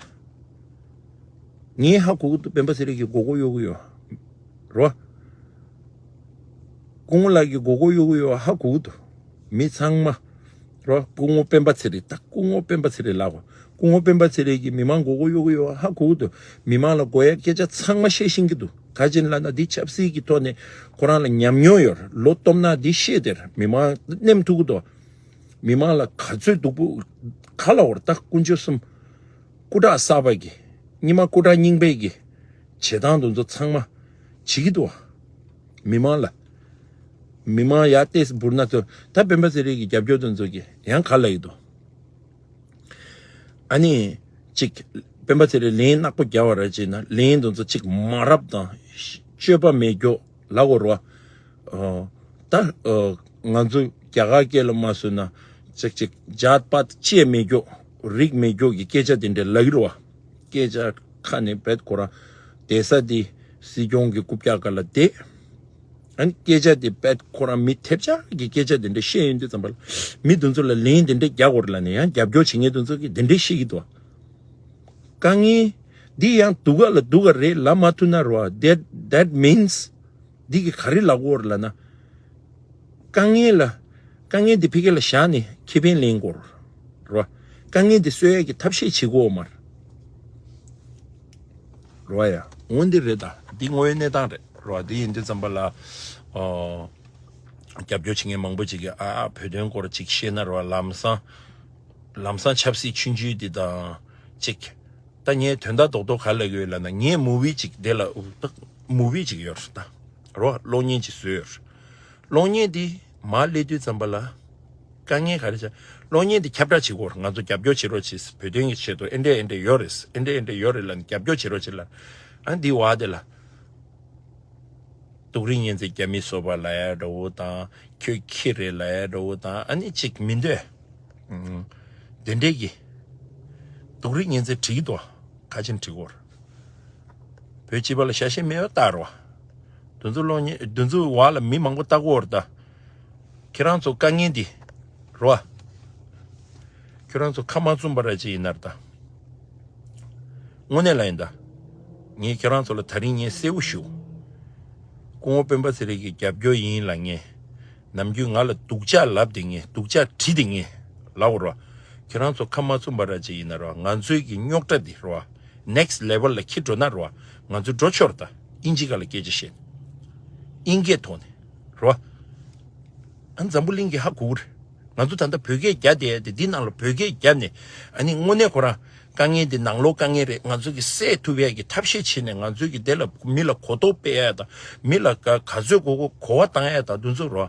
ངས་ཧ་གོ་གི་འདུག་སྤེན་པ་ཚེ་རིང་གི་མགོ་སྐོར་གཡོག་གི་ཡོད་རེད་བ། སྐུ་ངོ་ལགས་ཀྱི་མགོ་སྐོར་གཡོག་གི་ཡོད་ཧ་གོ་གི་འདུག་མི་ཚང་མ་རོ། སྐུ་ངོ་སྤེན་པ་ཚེ་རིང་། ད་སྐུ་ངོ་སྤེན་པ་ཚེ་རིང་ལབ་དགོས། སྐུ་ངོ་སྤེན་པ་ཚེ་རིང་གིས་མི་མང་མགོ་སྐོར་གཡོག་གི་ཡོད་ཧ་གོ་གི་འདུག་མི་མང་ལ་དགོས་ཡ་སྐད་ཆ་ཚང་མ་བཤད་ཤེས་ཀྱི་འདུག་ག་ཅིག་ལབ་ན་འདི་ཆབ་སྲིད་ཀྱི་ཐོག་ནས་ཁོ་རང་ལ་ཉམས་མྱོང་ཡོད་རེད། ལོ་སྟོང་ན་འདི་ཤེས་དེར་མི་མང་ནེམ་ཐུག་གི་འདུག་མི་མང་ལ་ག་ཚོད་སྡུག་པོ་ག་ལབ་དགོས་རེད། ད་དཀོན་མཆོག་གསུམ། སྐུ་དྲག་གསར་པ་གི་སྔོན་མ་སྐུ་དྲག་རྙིང་པའི་གི་བྱེད་སྟངས་དེ་ཚོ་ཚང་མ་བྱེད་ཀྱི་འདུག་བ། མི་མང་ལ། མི་མང་ཡར་ཏོག་ཙམ་འབུར་ན་ཚོ་ད་སྤེན་པ་ཚེ་རིང་གི་རྒྱབ་སྐྱོར་དེ་ཚོ་གི་ཡང་ག་ལབ་ཀྱི་འདུག་ཨ་ནི། གཅིག་སྤེན་པ་ཚེ་རིང་ལན་ནག་པོ་རྒྱག་པ་ར་བྱས་ན་ལན་དེ་ཚོ་གཅིག་མ་རབས་དང་སྤྱོད་པ་མེད་རྒྱུ་ལབ་དགོས་རེད་བ། ཨ། ད་ཨ། ང་ཚོ་རྒྱ་གར་སྐད་ལ་མ་བཟོས་ན་ཅིག་ཅིག་ཇཱད་པཱད་ཅེས་མེད་རྒྱུ་རིགས་མེད་རྒྱུ་གི་སྐད་ཆ་དེ་འདྲ་ལབ་ཀྱི་རེད་བ། སྐད་ཆ་ཁ་ནས་བེད་ཁོ་རང་བསྡད་ས་དེ་སྲིད་སྐྱོང་གི་རྐུབ་བཀྱག་སྒང་ལ་བསྡད། ཨ་ནི་སྐད་ཆ་དེ་བེད་ཁོ་རང་མི་ཐེབས་ཆག་གི་སྐད་ཆ་དེ་འདྲ་བཤད་ཡོང་དུས་ཙམ་པ་ལ་མི་དེ་ཚོ་ལ་ལན་དེ་འདྲ་རྒྱག་དགོས་རེད་ལབ་ནས་ཡང་རྒྱབ་སྐྱོར་བྱེད་མཁན་དེ་ཚོ་གིས་དེ་འདྲ་བཤད་ཀྱི་འདུག་བ། དཀའ་ངལ་འདི་ཡང་སྡུག་ག་ལ་སྡུག་ག་རེད་ལབ་མ་ཐུབ་ན་རོ། That that means འདི་གི་ག་རེ་ལབ་དགོས་རེད་ལབ་ན། དཀའ་ངལ་ལ་དཀའ་ངལ་འདི་ཕ་གི་ལ་བཞག་ནས་ཁེ་ཕན་ལེན་དགོས་རེད་རོ། དཀའ་ངལ་འདི་སེལ་ཡས་ཀྱི་ཐབས་ཤེས་བྱེད་དགོས་མ་རེད། རེད་བ་ཡ། འོ་འདི་རེད་ད། འདི་དངོས་ཡོད་གནས་སྟངས་རེད་རེད་བ། འདི་ཡིན་དུས་ཙམ་པ་ལ་ཨོ། རྒྱབ་སྐྱོར་བྱེད་མཁན་མང་པོ་ཅིག་གིས་ཨ་ཨ་བོད་དོན་སྐོར་ཅིག་བཤད་ན་རེད་བ། ལམ་སང་ལམ་སང་ཆབ་སྲིད་ཆུང་ཆུང་འདི་དང་ཅིག་ད་ངས་དོན་དག་རྡོག་རྡོག་ག་ལབ་ཀྱི་ཡོད་ལབ་ན། ངས་མུ་བི་ཅིག་དེ་ལ་ད་མུ་བི་ཅིག་ཡོད་རེད་ད་རེད་བ། གློག་བརྙན་ཅིག་བཟོས་ཡོད་རེད། གློག་བརྙན་འདི་མར་སླེབས་དུས་ཙམ་པ་ལ་དཀའ་ངལ་ག་རེ་བྱ། གློག་བརྙན་འདི་ཁྱབ་བསྒྲགས་བྱེད་དགོས་རེད། ང་ཚོ་རྒྱབ་སྐྱོར་བྱེད་རོགས་བྱེད། བོད་དོན་གྱི་ཆེད་དུ་ཨེ་འདྲས་ཨེ་འདྲས་ཡོད་རེད། ཨེ་འདྲས་ཨེ་འདྲས་ཡོད་རེད་ལབ་ནས་རྒྱབ་སྐྱོར་བྱེད་རོགས་བྱེད་ལབ། ཨ་འདི་བ་དེ་ལ་སྡུག་རིགས་ངན་ཚེ་རྒྱ་མི་སོ་པ་ལབ་ཡ་འདྲ་བོ་དང་། ཁྱོད་ཁྱི་རེད་ལབ་ཡ་འདྲ་བོ་དང་། ཨ་ནི་ཅིག་མི་འདོད། ཨུམ། དེ་འདྲས་ཀྱི་སྡུག་རིགས་ངན་ཚེ་བྲིས་འདུག་ག་ཅིན་བྲིས་སྐོར། བོད་སྤྱི་པ་ལ་ཤ་ཞེན་མེད་པ་ལྟ་རོ། དུ་ཚོ་གློག་བརྙན་དུ་ཚོ་བ་ལ་མི་མང་པོ་ལྟ་གོ་ར་ད། ཁྱེད་རང་ཚོ་དཀའ་ངལ་འདི་རོ། ཁྱེད་རང་ཚོ་ཁ་མ་བཙུམ་པ་ར་ཅིག་ཡིན་ན་ར་ད། དངོས་གནས་ལ་ཡིན་ད། ངས་ཁྱེད་རང་ཚོ་ལ་ད་རིང་ངས་གསལ་པོ་ཞུ། སྐུ་ངོ་སྤེན་པ་ཚེ་རིང་གི་རྒྱབ་སྐྱོར་ཡིན་ལ་ངས། ནམ་རྒྱུན་ང་ལ་སྡུག་ཅག་ལབ་དེ་ངས། སྡུག་ཅག་བྲིས་དེ་ངས་ལབ་རོ། ཁྱེད་རང་ཚོ་ཁ་མ་བཙུམ་པ་ར་ཅིག་ཡིན་ན་རོ། ང་ཚོའི་གི་རྙོག་དྲ་འདི་རོ། next level ལ་འཁྱེར་འགྲོ་ན་རོ། ང་ཚོ་འགྲོ་ཆོག་ར་ད། ཨིན་ཇི་སྒང་ལ་སྐད་ཆ་བཤད། ཨིན་སྐད་ཐོག་ནས་རོ། ཨ་འཛམ་བུ་གླིང་གི་ཧ་གོ་གི་རེད། ང་ཚོ་ད་ལྟ་བོད་སྐད་རྒྱག་བསྡད་ཡ་དེ་འདི་ནང་ལ་བོད་སྐད་བརྒྱབ་ནས། ཨ་ནི་དངོས་གནས་ཁོ་རང་དཀའ་ངལ་འདི་ནང་ལོགས་དཀའ་ངལ་རེད། ང་ཚོ་གི་སེལ་ཐུབ་ཡ་གི་ཐབས་ཤེས་བྱས་ནས། ང་ཚོའི་གི་དེ་ལ་མི་ལ་གོ་རྟོགས་སྤེལ་ཡ་དང་། མི་ལ་ག་ག་ཚོད་གོ་གོ་གོ་བ་བཏང་ཡ་དང་། དུ་ཚོ་རོ།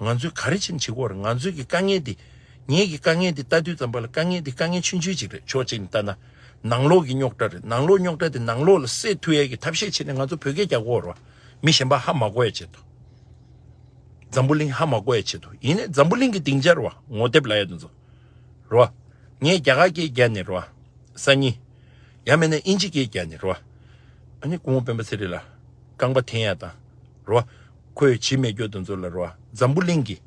ང་ཚོས་ག་རེ་བྱེད་བྱེད་དགོས་རེད། ང་ཚོའི་གི་དཀའ་ངལ་འདི། ངའི་གི་དཀའ་ངལ་འདི་ལྟ་དུས་ཙམ་པ་ལ་དཀའ་ངལ་འདི་དཀའ་ངལ་ཆུང་ཆུང་ཅིག་རེད། ཕྱོགས་གཅིག་ནས་ལྟ་ན། ནང་ལོགས་ཀྱི་རྙོག་དྲ་རེད། ནང་ལོགས་རྙོག་དྲ་དེ་ནང་ལོགས་ལ་སེལ་ཐུབ་ཡ་གི་ཐབས་ཤེས་བྱས་ནས་ང་ཚོ་བོད་སྐད་རྒྱག་དགོས་རེད་བ། མི་གཞན་པ་ཧ་མ་གོ་ཡ་ཆེད་དུ། འཛམ་བུ་གླིང་ཧ་མ་གོ་ཡ་ཆེད་དུ། ཡིན་ནའི་འཛམ་བུ་གླིང་གི་སྡིངས་ཆར་བ་ངོ་དེབ་ལ་ཡ་དེ་ཚོ་རོ། ངས་རྒྱ་གར་སྐད་རྒྱག་ནས་རོ། སང་ཉིན། ཡང་མིན་ན་ཨིན་ཇི་སྐད་རྒྱག་ནས་རོ། ཨ་ནི་སྐུ་ངོ་སྤེན་པ་ཚེ་རིང་ལ་རྐང་པ་འཐེན་ཡ་དང་རོ། ཁོས་བྱེད་མེད་རྒྱུ་དེ་ཚོ་ལ་རོ། འཛམ་བུ་གླིང་གི་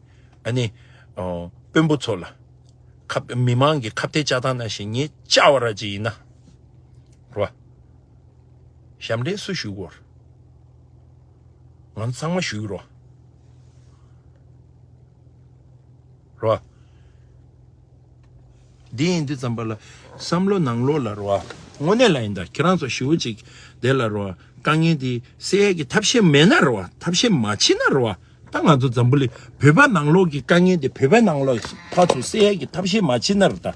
ཨ་ནི་ཨོ་དཔོན་པོ་ཚོ་ལ། ཁ་མི་མང་གི་ཁ་གཏད་བཅག་སྟངས་ནང་བཞིན་ངས་བཅག་པ་ར་ཅིག་ཡིན་ན་རོ། ཞབས་འདྲེན་སུ་ཞུ་དགོས། ང་ཚོ་ཚང་མ་ཞུ་གི་རོ། རོ། འདི་ཡིན་དུས་ཙམ་པ་ལ་བསམ་བློ་ནང་ལོགས་ལ་རོ། དངོས་གནས་ལ་ཡིན་ད། ཁྱེད་རང་ཚོ་ཞུ་ཅིག་དེ་ལ་རོ། དཀའ་ངལ་འདི་སེལ་ཡས་ཀྱི་ཐབས་ཤེས་མེད་ན་རོ། ཐབས་ཤེས་མ་བྱེད་ན་རོ། ད་ང་ཚོ་འཛམ་བུ་གླིང་བོད་པ་ནང་ལོགས་ཀྱི་དཀའ་ངལ་འདི་བོད་པ་ནང་ལོགས་ཕར་ཚུར་སེལ་ཡས་ཀྱི་ཐབས་ཤེས་མ་བྱེད་ན་རོ་ད།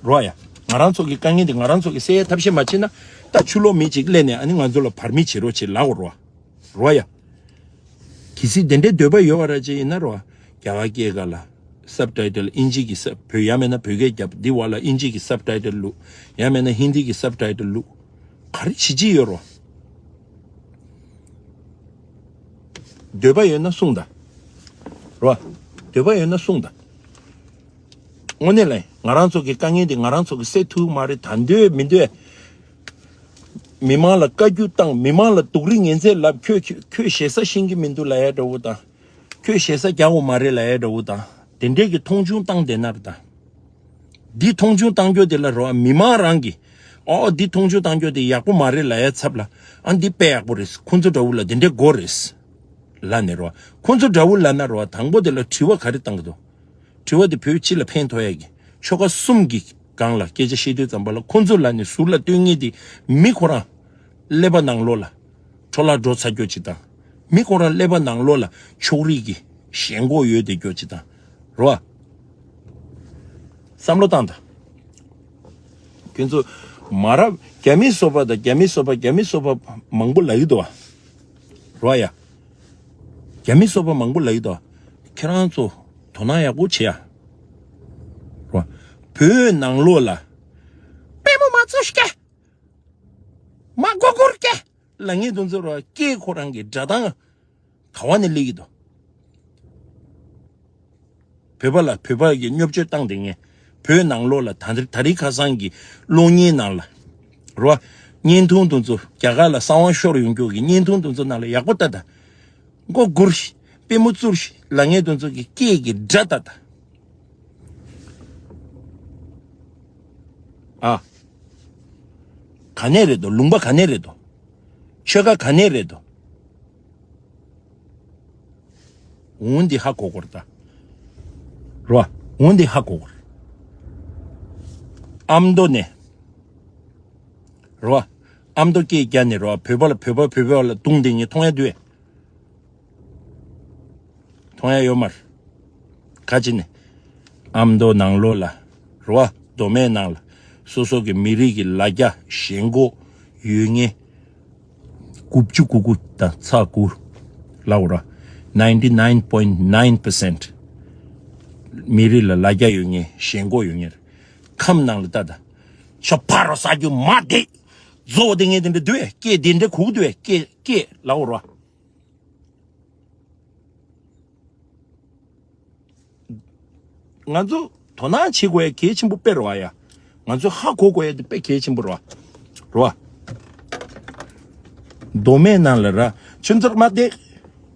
རོ་ཡ། ང་རང་ཚོ་གི་དཀའ་ངལ་འདི་ང་རང་ཚོ་གི་སེལ་ཡས་ཐབས་ཤེས་མ་བྱེད་ན། ད་ཕྱི་ལོགས་མི་གཅིག་སླེབས་ནས་ཨ་ནི་ང་ཚོ་ལ་བར་མི་བྱེད་རོགས་བྱེད་ལབ་དགོས་རོ། རོ་ཡ། གལ་སྲིད་དེ་འདྲའི་འདོད་པ་ཡོད་པ་ར་ཅིག་ཡིན་ན་རོ། རྒྱ་གར་སྐད་སྒང་ལ་སབ་ཊའི་ཊལ་ཨིན་ཇི་གི་སབ། བོད་ཡང་མིན་ན་བོད་སྐད་རྒྱབ། འདི་བ་ལ་ཨིན་ཇི་གི་སབ་ཊའི་ཊལ་བླུགས། ཡང་མིན་ན་ཧིན་དི་གི་སབ་ཊའི་ཊལ་བླུགས། ག་རེ་བྱེད་ཀྱི་ཡོད་རོ། འདོད་པ་ཡོད་ན་གསུངས་དང་། རོ། འདོད་པ་ཡོད་ན་གསུངས་དང་། དངོས་གནས་ལ་ང་རང་ཚོ་གི་དཀའ་ངལ་འདི་ང་རང་ཚོ་གི་སེལ་ཐུབ་མ་རེད། ད་འདོད་མི་འདོད། མི་མང་ལ་བཀའ་བཀྱོན་བཏང་། མི་མང་ལ་སྡུག་རུས་ངན་ཚད་ལབ། ཁྱོད་ཁྱོད་ཁྱོད་ཞེ་ས་ཤེས་ཀྱི་མི་འདུག་ལབ་ཡ་འདྲ་བོ་དང་། ཁྱོད་ཞེ་ས་རྒྱག་དགོས་མ་རེད་ལབ་ཡ་འདྲ་བོ་དང་། དེ་འདྲས་ཀྱི་མཐོང་ཆུང་བཏང་བསྡད་ན་ར་ད། འདི་མཐོང་ཆུང་བཏང་རྒྱུ་དེ་ལ་རོ། མི་མང་རང་གིས་ཨོ་འདི་མཐོང་ཆུང་བཏང་རྒྱུ་དེ་ཡག་པོ་མ་རེད་ལབ་ཡ་ཚབ་ལ། ཨ་འདི་དཔེ་ཡག་པོ་རེད། ཁོང་ཚོ་འདྲ་བོ་ལ་འདི་འདྲས་དགོས་རེད་ལབ་ནས་རོ། ཁོང་ཚོ་འདྲ་བོ་ལབ་ན་རོ། དང་པོ་དེ་ལ་དྲི་བ་ག་རེ་བཏང་གི་འདུག་དྲི་བ་དེ་བོད་སྤྱི་ལ་ཕན་ཐོགས་ཡ་གི་ཆོལ་ཁ་གསུམ་གྱི་སྒང་ལ་སྐད་ཆ་བཤད་དུས་ཙམ་པ་ལ། ཁོང་ཚོ་ལ་ནི་ཟུར་ལ་སྟོན་ངེས་དེ། མི་ཁོ་རང་ཀླད་པ་ནང་ལོགས་ལ་འཕྲོ་བརླག་འགྲོ་ཚར་རྒྱུ་ཅིག་དང་། མི་ཁོ་རང་ཀླད་པ་ནང་ལོགས་ལ་ཕྱོགས་རིས་ཀྱི་ཞེན་ཁོག་ཡོད་བསྡད་རྒྱུ་ཅིག་དང་། རོ། བསམ་བློ་བཏང་དང་། ཁྱོད་ཚོ་མ་རབས་རྒྱ་མི་སོ་པ་དང་། རྒྱ་མི་སོ་པ། རྒྱ་མི་སོ་པ་མང་པོ་ལབ་ཀྱི་འདུག་བ། རོ་ཡ། རྒྱ་མི་སོ་པ་མང་པོ་ལབ་ཀྱི་འདུག་ཁྱེད་རང་ཚོ་དོ་སྣང་ཡག་པོ་བྱེད་ཡ། རོ། བོད་ནང་ལོགས་ལ་པུས་མོ་མ་བཙུགས་ཤིག་མ་མགོ་སྒུར་ཀྱེ་ལབ་མཁན་དེ་ཚོ་རོ། སྐད་ཁོ་རང་གི་སྒྲ་གདངས་ག་བ་ནས་སླེབས་ཀྱི་འདུག་བོད་པ་ལ་བོད་པ་གི་བརྙས་བཅོས་བཏང་བསྡད་མཁན། བོད་ནང་ལོགས་ལ་ད་རེས་ད་རེས་ཁ་སང་གི་གློག་བརྙན་ནང་ལ་རོ། བརྙན་ཐུང་དེ་ཚོ། རྒྱ་གར་ལ་གསང་བ་ཤོར་ཡོང་རྒྱུ་གི་བརྙན་ཐུང་དེ་ཚོ་ནང་ལ་ཡག་པོ་ལྟ་དང་། མགོ་སྒུར་ཤིག་པུས་མོ་བཙུགས་ཤིག་ལབ་མཁན་དེ་ཚོ་གི་སྐད་ཀྱི་སྒྲ་ལྟ་དང་། ཨ། ག་ནས་རེད་དོ། ལུང་པ་ག་ནས་རེད་དོ། ཆོལ་ཁ་ག་ནས་རེད་དོ། འོ་འདི་ཧ་གོ་དགོས་རེད་ད། རོ། འོ་འདི་ཧ་གོ་དགོས་རེད། ཨ་མདོ་ནས། རོ། ཨ་མདོ་སྐད་རྒྱག་ནས་རོ། བོད་པ་ལ་བོད་པ་བོད་པ་ལ་རྡུང་བསྡད་མཁན་མཐོང་ཡ་འདུག་གས། མཐོང་ཡ་ཡོད་མ་རེད། ཁ་ཅིག་ནས་ཨ་མདོ་ནང་ལོགས་ལ་རོ། མདོ་སྨད་ནང་ལ་སོ་སོ་གི་མི་རིགས་ཀྱི་ལ་རྒྱ་ཞེན་ཁོག་ཡོད་མཁན་དགུ་བཅུ་གོ་དགུ་དང་ཚེག་དགུ་ལབ་དགོས་ར། ninety nine point nine percent མི་རིགས་ལ་ལ་རྒྱ་ཡོད་མཁན་ཞེན་ཁོག་ཡོད་མཁན་རེད། ཁམས་ནང་ལ་ལྟ་དང་། ཁྱོད་ཕ་རོ་ཟ་རྒྱུ་མ་བསྡད། རྫོགས་བསྡད་མཁན་དེ་འདྲ་འདུག་གས། སྐད་དེ་འདྲ་གོ་གི་འདུག་གས། སྐད་སྐད་ལབ་དགོས་ར། ང་ཚོ་དོ་སྣང་བྱེད་དགོས་ཡ་གལ་ཆེན་པོ་དཔེ་རེད་བ་ཡ། ང་ཚོས་ཧ་གོ་དགོས་ཡ་དེ་དཔེ་གལ་ཆེན་པོ་རེད་བ། རེད་བ། མདོ་སྨད་ནང་ལ་ར་ཁྱོད་ཚོར་མ་བསྡད།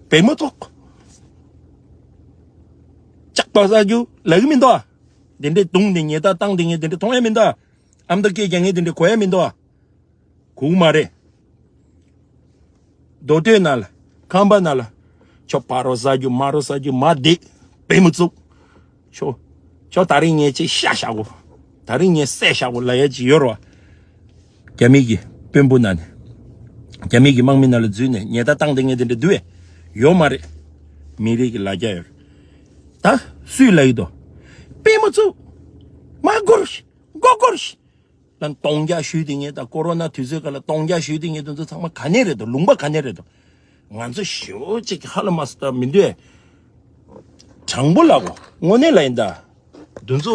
བེ་མོ་ཙོག་ལྕགས་པ་ཟ་རྒྱུ་ལབ་གི་མི་འདུག་ཨ། དེ་འདྲའི་རྡུང་དེ་ཉེས་དག་བཏང་དེ་ངས་དེ་འདྲ་མཐོང་ཡ་མི་འདུག་ཨ། ཨ་མདོ་སྐད་རྒྱག་མཁན་དེ་འདྲ་གོ་ཡ་མི་འདུག་ཨ། གོ་གི་མ་རེད། མདོ་སྟོད་ནང་ལ། ཁམས་པ་ནང་ལ། ཁྱོད་ཕ་རོ་ཟ་རྒྱུ་མ་རོ་ཟ་རྒྱུ་མ་བསྡད། བེ་མོ་ཙོག་ཁྱོད། ཁྱོད་ད་རིང་ངས་ཅིག་ཤ་བཞག་གོ། ད་རིང་ངས་བསད་བཞག་གོ་ལབ་ཡ་ཅིག་ཡོད་རེད་བ། རྒྱ་མི་གི་དཔོན་པོ་ནང་ནས། རྒྱ་མི་གི་དམག་མི་ནང་ལ་འཛུལ་ནས་ཉེས་དག་བཏང་བསྡད་མཁན་དེ་འདྲ་འདུག་གས། ཡོད་མ་རེད། མི་རིགས་ཀྱི་ལ་རྒྱ་ཡོད་རེད། ད་སུས་ལབ་ཡོད་དོ། བེ་མོ་ཙོག་མ་སྒུར། མགོ་སྒུར། ལ་གདོང་རྒྱག་ཞུས་དེ་ངས་ད་ཀོ་རོ་ན་དུས་ཚོད་སྐབས་ལ་གདོང་རྒྱག་ཞུས་དེ་ངས་དེ་ཚོ་ཚང་མ་ག་ནས་རེད་དོ། ལུང་པ་ག་ནས་རེད་དོ། ང་ཚོ་ཞེ་པོ་ཅིག་ཧ་ལ་མ་སི་ཏ་མི་འདུག་ཨེ། དྲང་པོ་ལབ་གོ། དངོས་གནས་ལ་ཡིན་ད། དེ་ཚོ་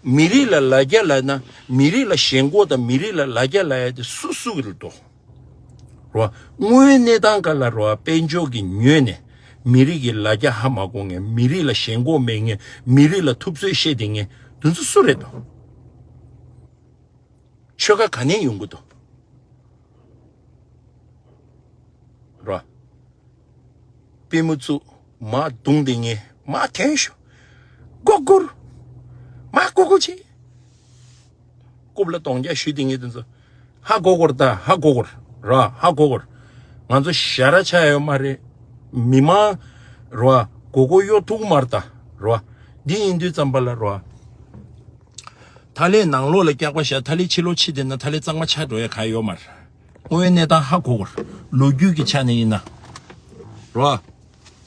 མི་རིགས་ལ་ལ་རྒྱ་ལབ་ན། མི་རིགས་ལ་ཞེན་ཁོག་དང་མི་རིགས་ལ་ལ་རྒྱ་ལབ་ཡ་དེ་སུ་སུ་གི་རེད་དོ། རོ། དངོས་ཡོད་གནས་སྟངས་སྐབས་ལ་རོ། དཔལ་འབྱོར་གྱི་ཉོས་ནས་མི་རིགས་ཀྱི་ལ་རྒྱ་ཧ་མ་གོ་མཁན། མི་རིགས་ལ་ཞེན་ཁོག་མེད་མཁན། མི་རིགས་ལ་ཐུབ་ཚོད་བཤད་བསྡད་མཁན་དེ་ཚོ་སུ་རེད་དོ། ཆོལ་ཁ་ག་ནས་ཡོང་གི་འདུག་ར། པུས་མོ་བཙུགས། མར་བརྡུངས་ཏེ་ངས་མར་ཐོན་ཤོག་མགོ་སྒུར། མར་སྒུར་སྒུར་བྱེད། རྐུབ་ལ་གདོང་རྒྱག་གཞུས་ཏེ་ངས་དེ་ཚོ། ཧ་གོ་གོ་ར་ད། ཧ་གོ་གོ་ར། ཧ་གོ་གོ་ར། ང་ཚོ་ཞ་ར་ཆགས་ཡོད་མ་རེད། མི་མང་ར། མགོ་སྐོར་གཡོ་ཐུབ་མ་རེད་ད། ར། འདི་ཡིན་དུས་ཙམ་པ་ལ་ར། ཐ་ལེ་ནང་ལོགས་ལ་སྐྱག་པ་བཞག་ཐ་ལེ་ཕྱི་ལོགས་ཕྱི་དེ་ན་ཐ་ལེ་གཙང་མ་ཆགས་འགྲོ་ཡ་ག་ཡོད་མ་རེད། དངོས་ཡོད་གནས་སྟངས་ཧ་གོ་གོ་ར། ལོ་རྒྱུས་ཀྱི་ཆ་ནས་ཡིན་ན། ར།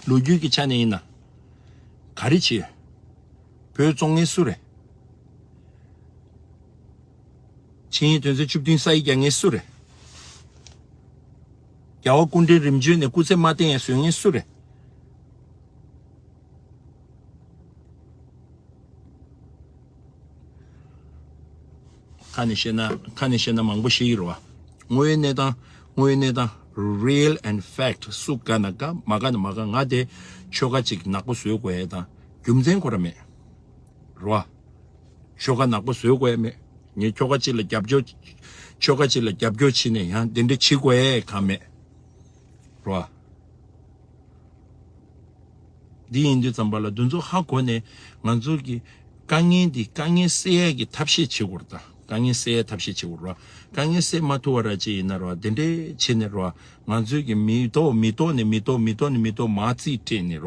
ལོ་རྒྱུས་ཀྱི་ཆ་ནས་ཡིན་ན། ག་རེ་བྱེད། བོད་བཙོང་མཁན་སུ་རེད། ཆིངས་ཡིག་དོན་ཚན་བཅུ་བདུན་ས་ཡིག་རྒྱག་མཁན་སུ་རེད། རྒྱལ་བ་སྐུ་ཕྲེང་རིམ་བྱོན་ནས་སྐུ་ཚེ་མ་བརྟན་ཡ་བཟོ་མཁན་སུ་རེད། ཁ་ནས་བཤད་ན། ཁ་ནས་བཤད་ན་མང་པོ་ཞིག་ཡིན་རོ། དངོས་ཡོད་གནས་སྟངས། དངོས་ཡོད་གནས་སྟངས། Real and fact། སུ་དགའ་ན་དགའ། མ་དགའ་ན་མ་དགའ། ང་དེ་ཆོལ་ཁ་ཅིག་ནག་པོ་བཟོ་དགོས་ཡ་དང་རྒྱུ་མཚན་ཁོ་ར་མེད་རོ། ཆོལ་ཁ་ནག་པོ་བཟོ་དགོས་ཡ་མེད། ངས་ཆོལ་ཁ་ཅིག་ལ་རྒྱབ་སྐྱོར། ཆོལ་ཁ་ཅིག་ལ་རྒྱབ་སྐྱོར་བྱས་ནས་ཡང་དེ་འདྲ་བྱེད་དགོས་ཡ་གང་མེད་རོ། འདི་ཡིན་དུས་ཙམ་པ་ལ་འདི་ཚོ་ཧ་གོ་ནས་ང་ཚོ་གི་དཀའ་ངལ་འདི་དཀའ་ངལ་སེལ་ཡས་ཀྱི་ཐབས་ཤེས་བྱེད་དགོས་རེད་ད། དཀའ་ངལ་སེལ་ཡས་ཐབས་ཤེས་བྱེད་དགོས་རེད་བ། དཀའ་ངལ་སེལ་མ་ཐུབ་པ་ར་ཅིག་ཡིན་ན་ར་བ། དེ་འདྲས་བྱས་ནས་ར་བ། ང་ཚོའི་གི་མི་ཐོག་མི་ཐོག་ནས་མི་ཐོག་མི་ཐོག་ནས་མི་ཐོག་མར་རྩིས་སྤྲད་ནས་ར་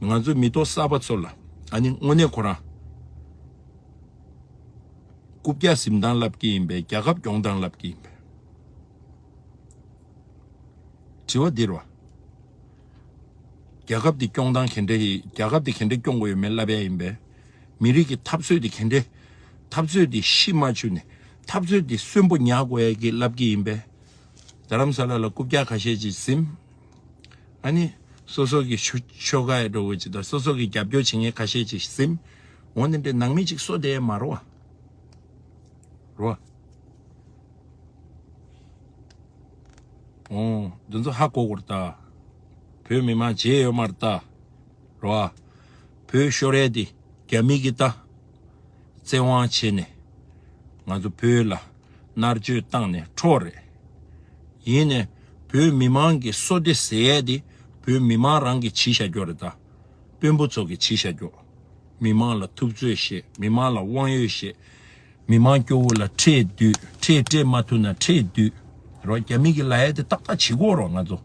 བ། ང་ཚོའི་མི་ཐོག་གསར་པ་ཚོ་ལ་ཨ་ནི་དངོས་གནས་ཁོ་རང་རྐུབ་བཀྱག་ཟིན་སྟངས་ལབ་ཀྱི་ཡིན་པས། རྒྱལ་ཁབ་སྐྱོང་སྟངས་ལབ་ཀྱི་ཡིན་པས། དྲི་བ་འདི་རེད་བ། རྒྱལ་ཁབ་འདི་སྐྱོང་སྟངས་ག་འདྲ་ཡིན། རྒྱལ་ཁབ་འདི་ག་འདྲ་སྐྱོང་དགོས་ཡོད་མེད་ལབ་ཡ་ཡིན་པས། མི་རིགས་ཀྱི་འཐབ་རྩོད་འདི་ག་འདྲ། འཐབ་རྩོད་འདི་ཤི་མ་བཅུག་ནས་འཐབ་རྩོད་འདི་གསོན་པོ་ཉར་དགོས་ཡ་གི་ལབ་ཀྱི་ཡིན་པས། རྡ་རམ་ས་ལ་ལ་རྐུབ་བཀྱག་ཁ་ཤས་ཅིག་ཟིན། ཨ་ནི་སོ་སོ་གི་ཆོ་ཆོལ་ཁ་ཡ་འགྲོ་དགོས་ཅིག་དང་སོ་སོ་གི་རྒྱབ་སྐྱོར་བྱེད་མཁན་ཁ་ཤས་ཅིག་ཟིན། འོ་ནི་འདྲའི་ནང་མི་ཅིག་གསོ་བསྡད་ཡ་མ་རེད་བ། རོ། ཨོ། འདི་ཚོ་ཧ་གོ་དགོས་རེད་ད། བོད་མི་མང་བརྗེད་ཡོད་མ་རེད་ད། རོ། བོད་ཤོར་ཡས་དེ་རྒྱ་མི་གིས་ད་བཙན་དབང་བྱས་ནས་ང་ཚོ་བོད་ལ་མནར་གཅོད་བཏང་ནས་འཕྲོག་རེད། ཡིན་ནས་བོད་མི་མང་གི་བསོད་བདེ་ཟེར་ཡས་དེ་བོད་མི་མང་རང་གིས་བྱས་བཞག་རྒྱུ་རེད་ད། དཔོན་པོ་ཚོ་གིས་བྱས་བཞག་རྒྱུ། མི་མང་ལ་ཐུབ་ཚོད་བཤད། མི་མང་ལ་དབང་ཡོད་བཤད། མི་མང་སྐྱོ་བོ་ལ་ཁྲལ་བསྡུས། ཁྲལ་སྤྲད་མ་ཐུབ་ན་ཁྲལ་བསྡུས། རོ། རྒྱ་མི་གི་ལབ་ཡ་དེ་ཏག་ཏག་བྱེད་དགོས་རོ་ང་ཚོ།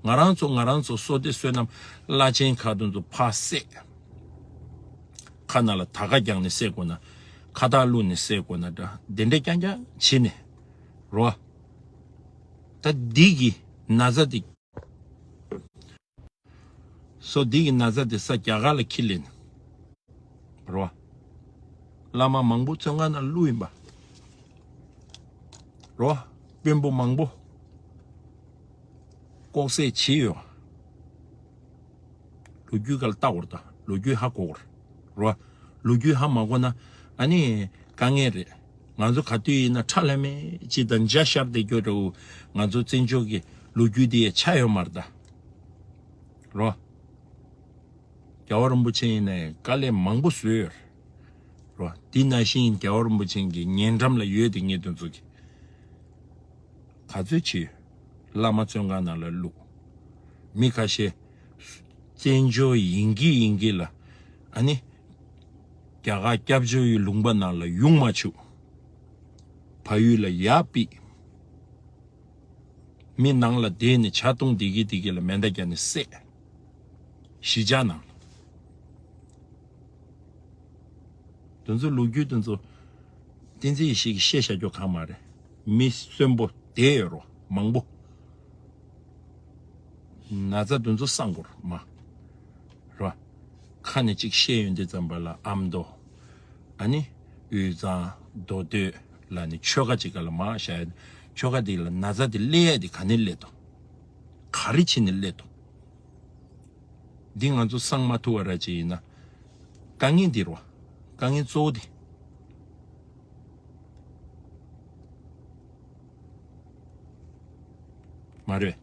ང་རང་ཚོ་ང་རང་ཚོ་བསོད་བདེ་བསོད་ནམས་བླ་ཆེན་ཁག་དེ་ཚོ་ཕར་བསད། ཁ་ནང་ལ་ད་ག་རྒྱག་ནས་བསད་དགོས་ན། ཁ་བཏགས་བླུགས་ནས་བསད་དགོས་ན་འདྲ། དེ་འདྲ་རྐྱང་རྐྱང་བྱས་ནས་རོ། ད་འདི་གི་ན་ཚ་དེ། སོ་འདི་གི་ན་ཚ་དེ་ས་རྒྱ་གར་ལ་ཁྱེར་ལེན། རོ། བླ་མ་མང་པོ་བཙོན་ཁང་ནང་བླུགས་ཡིན་པ། རོ། དཔོན་པོ་མང་པོ་ལྐོག་བསད་བྱས་ཡོད། ལོ་རྒྱུས་སྒང་ལ་བལྟ་དགོས་རེད་ད། ལོ་རྒྱུས་ཧ་གོ་དགོས་རེད། རོ། ལོ་རྒྱུས་ཧ་མ་གོ་ན་ཨ་ནི་དཀའ་ངལ་རེད། ང་ཚོ་ག་དུས་ཡིན་ན་ཁྲ་ལྷམ་མེ་ཅིག་དང་འཇའ་ཤར་བསྡད་རྒྱུ་འདྲ་བོ། ང་ཚོ་བཙན་བྱོལ་གྱི་ལོ་རྒྱུས་དེ་ཡང་ཆགས་ཡོད་མ་རེད་ད། རོ། རྒྱལ་བ་རིན་པོ་ཆེ་ཡིན་ནའི་དཀའ་ལས་མང་པོ་བཟོས་ཡོད་རེད། རོ། དེ་ནང་བཞིན་རྒྱལ་བ་རིན་པོ་ཆེ་གི་ཉེ་འགྲམ་ལ་ཡོད་དེ་ངེད་དེ་ཚོ་གི་ག་ཚོད་བྱས། བླ་མ་བཙོན་ཁང་ནང་ལ་བླུགས། མི་ཁ་ཤས་བཙན་བྱོལ་ཡིན་གྱི་ཡིན་གྱི་ལ་ཨ་ནི་རྒྱ་གར་སྐྱབས་བཅོལ་བའི་ལུང་པ་ནང་ལ་ཡོང་མ་བཅུག། ཕ་ཡུལ་ལ་ཡར་ཕུད། མི་ནང་ལ་བསྡད་ནས་ཇ་འཐུང་བསྡད་ཀྱི་བསྡད་ཀྱི་ལ་མེ་མདའ་བརྒྱབ་ནས་བསད། གཞིས་ཆགས་ནང་ལ། དེ་ཚོ་ལོ་རྒྱུས་དེ་ཚོ་བསྟན་འཛིན་ཡེ་ཤེས་ཀྱིས་བཤད་བཞག་རྒྱུ་གང་མ་རེད། མི་གསོན་པོ་བསྡད་ཡོད་རོ་མང་པོ། ན་ཚ་དེ་ཚོ་སངས་དགོས་རོ་མ། རོ། ཁ་ནས་གཅིག་བཤད་ཡོང་དུས་ཙམ་པ་ལ་ཨ་མདོ། ཨ་ནི། དབུས་གཙང་མདོ་སྟོད་ལ་ནི་ཆོལ་ཁ་གཅིག་ག་ལ་མ་བཞག་ཡ། ཆོལ་ཁ་འདི་ལ་ན་ཚ་འདི་སླེབས་ཡ་འདི་ག་ནས་སླེབས་འདུག། ག་རེ་བྱས་ནས་སླེབས་འདུག། འདི་ང་ཚོ་སངས་མ་ཐུབ་པ་ར་ཅིག་ཡིན་ན། དཀའ་ངལ་འདི་རོ། དཀའ་ངལ་གཙོ་བོ་འདི། མ་རེད།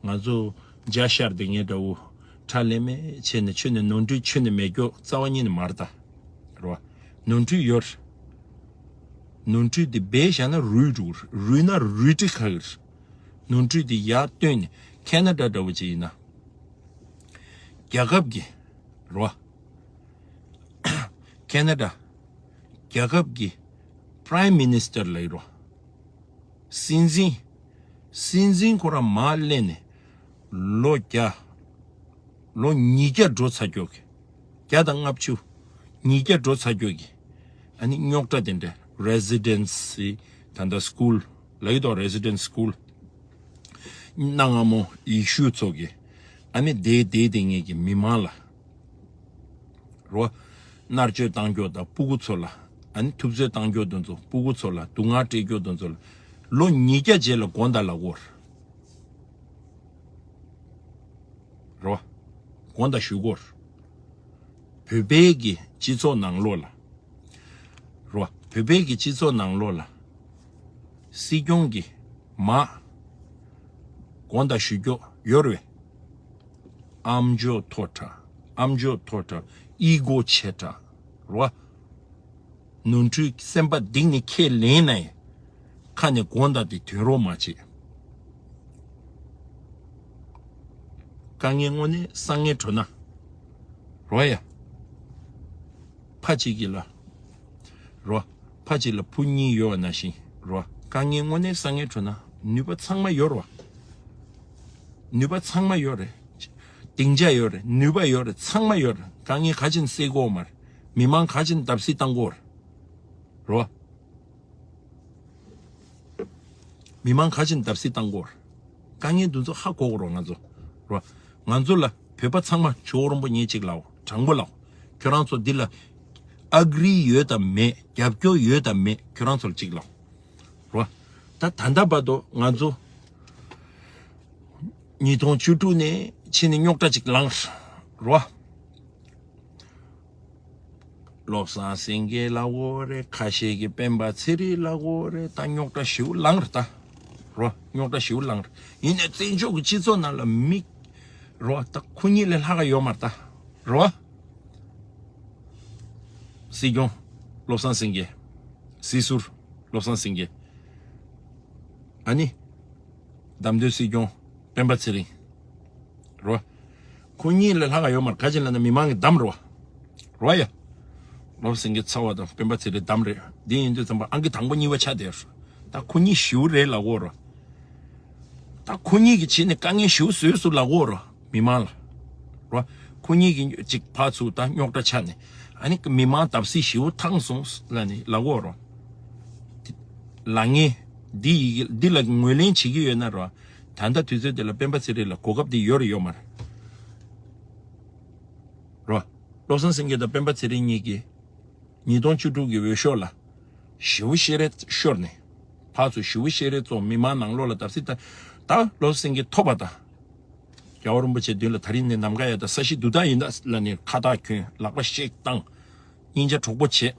ང་ཚོ་འཇའ་ཤར་དེ་ངའི་འདྲ་བོ་ཁྲ་ལེ་མེ་བྱས་ནས་ཁྱོན་ནས་ནོར་འཁྲུལ་ཁྱོན་ནས་མེད་རྒྱུ་རྩ་བ་ཉིད་ནས་མ་རེད་ད། རེད་བ། ནོར་འཁྲུལ་ཡོད་རེད། ནོར་འཁྲུལ་དེ་སྦས་བཞག་ན་རུལ་འགྲོ་གི་རེད། རུལ་ན་རུལ་དྲི་ཁ་གི་རེད། ནོར་འཁྲུལ་དེ་ཡར་བཏོན་ནས་ཁེ་ན་ཌ་འདྲ་བོ་ཅིག་ཡིན་ན། རྒྱལ་ཁབ་ཀྱི་རེད་བ། ཁེ་ན་ཌ། རྒྱལ་ཁབ་ཀྱི་Prime Minister ལ་ཡིན་རོ། སྲིད་འཛིན། སྲིད་འཛིན་ཁོ་རང་མར་སླེབས་ནས་ལོ་བརྒྱ། ལོ་ཉིས་བརྒྱ་འགྲོ་ཚར་རྒྱུ་གི། བརྒྱ་དང་ལྔ་བཅུ། ཉིས་བརྒྱ་འགྲོ་ཚར་རྒྱུ་གི། ཨ་ནི་རྙོག་དྲ་དེ་འདྲ་Residency ད་ལྟ་School ལ་ཡོད་དོ། Residence School གནའ་སྔ་མོ་ཡེ་ཤུ་ཚོ་གི། ཨ་ནི་དེ་དེ་དེ་ངེད་ཀྱི་མི་མང་ལ། རོ། མནར་གཅོད་བཏང་རྒྱུ་དང་སྤུ་གུ་ཚོ་ལ། ཨ་ནི་ཐུབ་ཚོད་བཏང་རྒྱུ་དེ་ཚོ་སྤུ་གུ་ཚོ་ལ་སྡུག་བསྔལ་སྤྲད་རྒྱུ་དེ་ཚོ་ལ། ལོ་ཉིས་བརྒྱ་རྗེས་ལ་དགོངས་དག་ལབ་དགོས། རོ། དགོངས་དག་ཞུ་དགོས། བོད་པའི་གི་སྤྱི་ཚོགས་ནང་ལོགས་ལ། རོ། བོད་པའི་གི་སྤྱི་ཚོགས་ནང་ལོགས་ལ། སྲིད་སྐྱོང་གི་མ། དགོངས་དག་ཞུ་རྒྱུ་ཡོད་རེད། ཨམ་ཅོག་མཐོ་དྲགས། ཨམ་ཅོག་མཐོ་དྲགས། ཨི་གོ་ཆེ་དྲགས། རོ། ནོར་འཁྲུལ་སེམས་པ་གཏིང་ནས་ཁས་ལེན་ནའི། ཁ་ནས་དགོངས་དག་དེ་དོན་རོགས་མ་བྱེད། དཀའ་ངལ་དངོས་གནས་བསམ་ངན་འགྲོ་ན། རོ་ཡ། ཕ་གཅིག་གིས་ལ། རོ། ཕ་གཅིག་ལ་བུ་གཉིས་ཡོད་པ་ནང་བཞིན་རོ། དཀའ་ངལ་དངོས་གནས་བསམ་ངན་འགྲོ་ན་ནུས་པ་ཚང་མ་ཡོད་རོ། ནུས་པ་ཚང་མ་ཡོད་རེད། སྡིངས་ཆ་ཡོད་རེད། ནུས་པ་ཡོད་རེད། ཚང་མ་ཡོད་རེད། དཀའ་ངལ་ག་ཅིན་སེལ་དགོས་མ་རེད། མི་མང་ག་ཅིན་བརྡབ་གསིག་བཏང་དགོས་རེད། རོ། མི་མང་ག་ཅིན་བརྡབ་གསིག་བཏང་དགོས་རེད། དཀའ་ངལ་འདི་ཚོ་ཧ་གོ་དགོས་རོ་ང་ཚོ། རོ། ང་ཚོ་ལ་བོད་པ་ཚང་མ་ཇོ་བོ་རིན་པོ་ཉིད་གཅིག་ལའོ། དྲང་པོ་ལའོ། ཁྱོད་རང་ཚོ་འདི་ལ་ཨ་གི་རི་ཡོད་དམ་མེད། རྒྱབ་སྐྱོར་ཡོད་དམ་མེད། ཁྱོད་རང་ཚོ་ལ་གཅིག་ལའོ། རོ། ད་ད་ལྟ་བར་དུ་ང་ཚོ་ཉིས་སྟོང་བཅུ་དྲུག་ནས་ཕྱི་ནས་རྙོག་དྲ་ཅིག་ལངས། རོ། བློ་བཟང་སེང་གེ་ལབ་དགོས་རེད། ཁ་ཤས་ཀྱིས་སྤེན་པ་ཚེ་རིང་ལབ་དགོས་རེད། ད་རྙོག་དྲ་ཞེ་པོ་ལངས་རེད་ད། རོ། རྙོག་དྲ་ཞེ་པོ་ལངས་རེད། ཡིན་ནའི་བཙན་བྱོལ་གྱི་སྤྱི་ཚོགས་ནང་ལ་མི། རོ། ད་ཁོ་གཉིས་ལས་ལྷག་ག་ཡོད་མ་རེད་ད། རོ། སྲིད་སྐྱོང་བློ་བཟང་སེང་གེ། སྲིད་ཟུར་བློ་བཟང་སེང་གེ། ཨ་ནི། བདམས་ཐོན་སྲིད་སྐྱོང་སྤེན་པ་ཚེ་རིང་། རོ། ཁོ་གཉིས་ལས་ལྷག་ག་ཡོད་མ་རེད། ག་ཅི་ལབ་ན་མི་མང་གིས་བདམས་རོ། རོ་ཡ། བློ་བཟང་སེང་གེ་ཚ་བ་དང་སྤེན་པ་ཚེ་རིང་བདམས་རེད། འདི་ཡིན་དུས་ཙམ་པ་ཨང་ཀི་དང་པོ་གཉིས་པ་ཆགས་བསྡད་རེད། ད་ཁོ་གཉིས་ཞེ་པོ་རེད་ལབ་དགོས་རོ། ད་ཁོ་གཉིས་ཀྱིས་བྱས་ནས་དཀའ་ངལ་ཞེ་པོ་བཟོས་སོང་ལབ་དགོས་རོ། མི་མང་ལ། རོ། ཁོ་གཉིས་ཀྱིས་ཅིག་ཕར་ཚུར་ད་རྙོག་དྲ་ཆགས་ནས། ཨ་ནི་མི་མང་བརྡབ་གསིག་ཞེ་པོ་བཏང་སོང་ལབ་ནི་ལབ་དགོས་རོ། ལབ་ངེས། འདི་ཡི་འདི་ལ་ངོས་ལེན་བྱེད་ཀྱི་ཡོད་ན་རོ། ད་ལྟ་དུས་ཚོད་འདི་ལ་སྤེན་པ་ཚེ་རིང་ལ་གོ་སྐབས་འདི་ཡོད་རེད་ཡོད་མ་རེད། རོ། བློ་བཟང་སེང་གེ་དང་སྤེན་པ་ཚེ་རིང་གཉིས་ཀྱིས་ཉིས་སྟོང་བཅུ་དྲུག་གི་འོས་ཤོག་ལ་ཞེ་པོ་ཤེས་རེ་ཤོར་ནས། ཕར་ཚུར་ཞེ་པོ་ཤེས་རེ་བཙོང་མི་མང་ནང་ལོགས་ལ་བརྡབ་གསིག་བཏང་། ད་བློ་བཟང་སེང་གེ་ཐོབ་པ་དང་། རྒྱལ་བ་རིན་པོ་ཆེ་མདུན་ལ་ད་རིང་ནས་ནམ་མཁའ་ཡ་ད་ས་གཞི་རྡུལ་དག་ཡིན་ད་ལབ་ནས་ཁ་བཏགས་གྱོན་ལག་པ་གཤེགས་བཏང་། སྙིང་རྗེ་གྲོགས་པོ་བྱེད།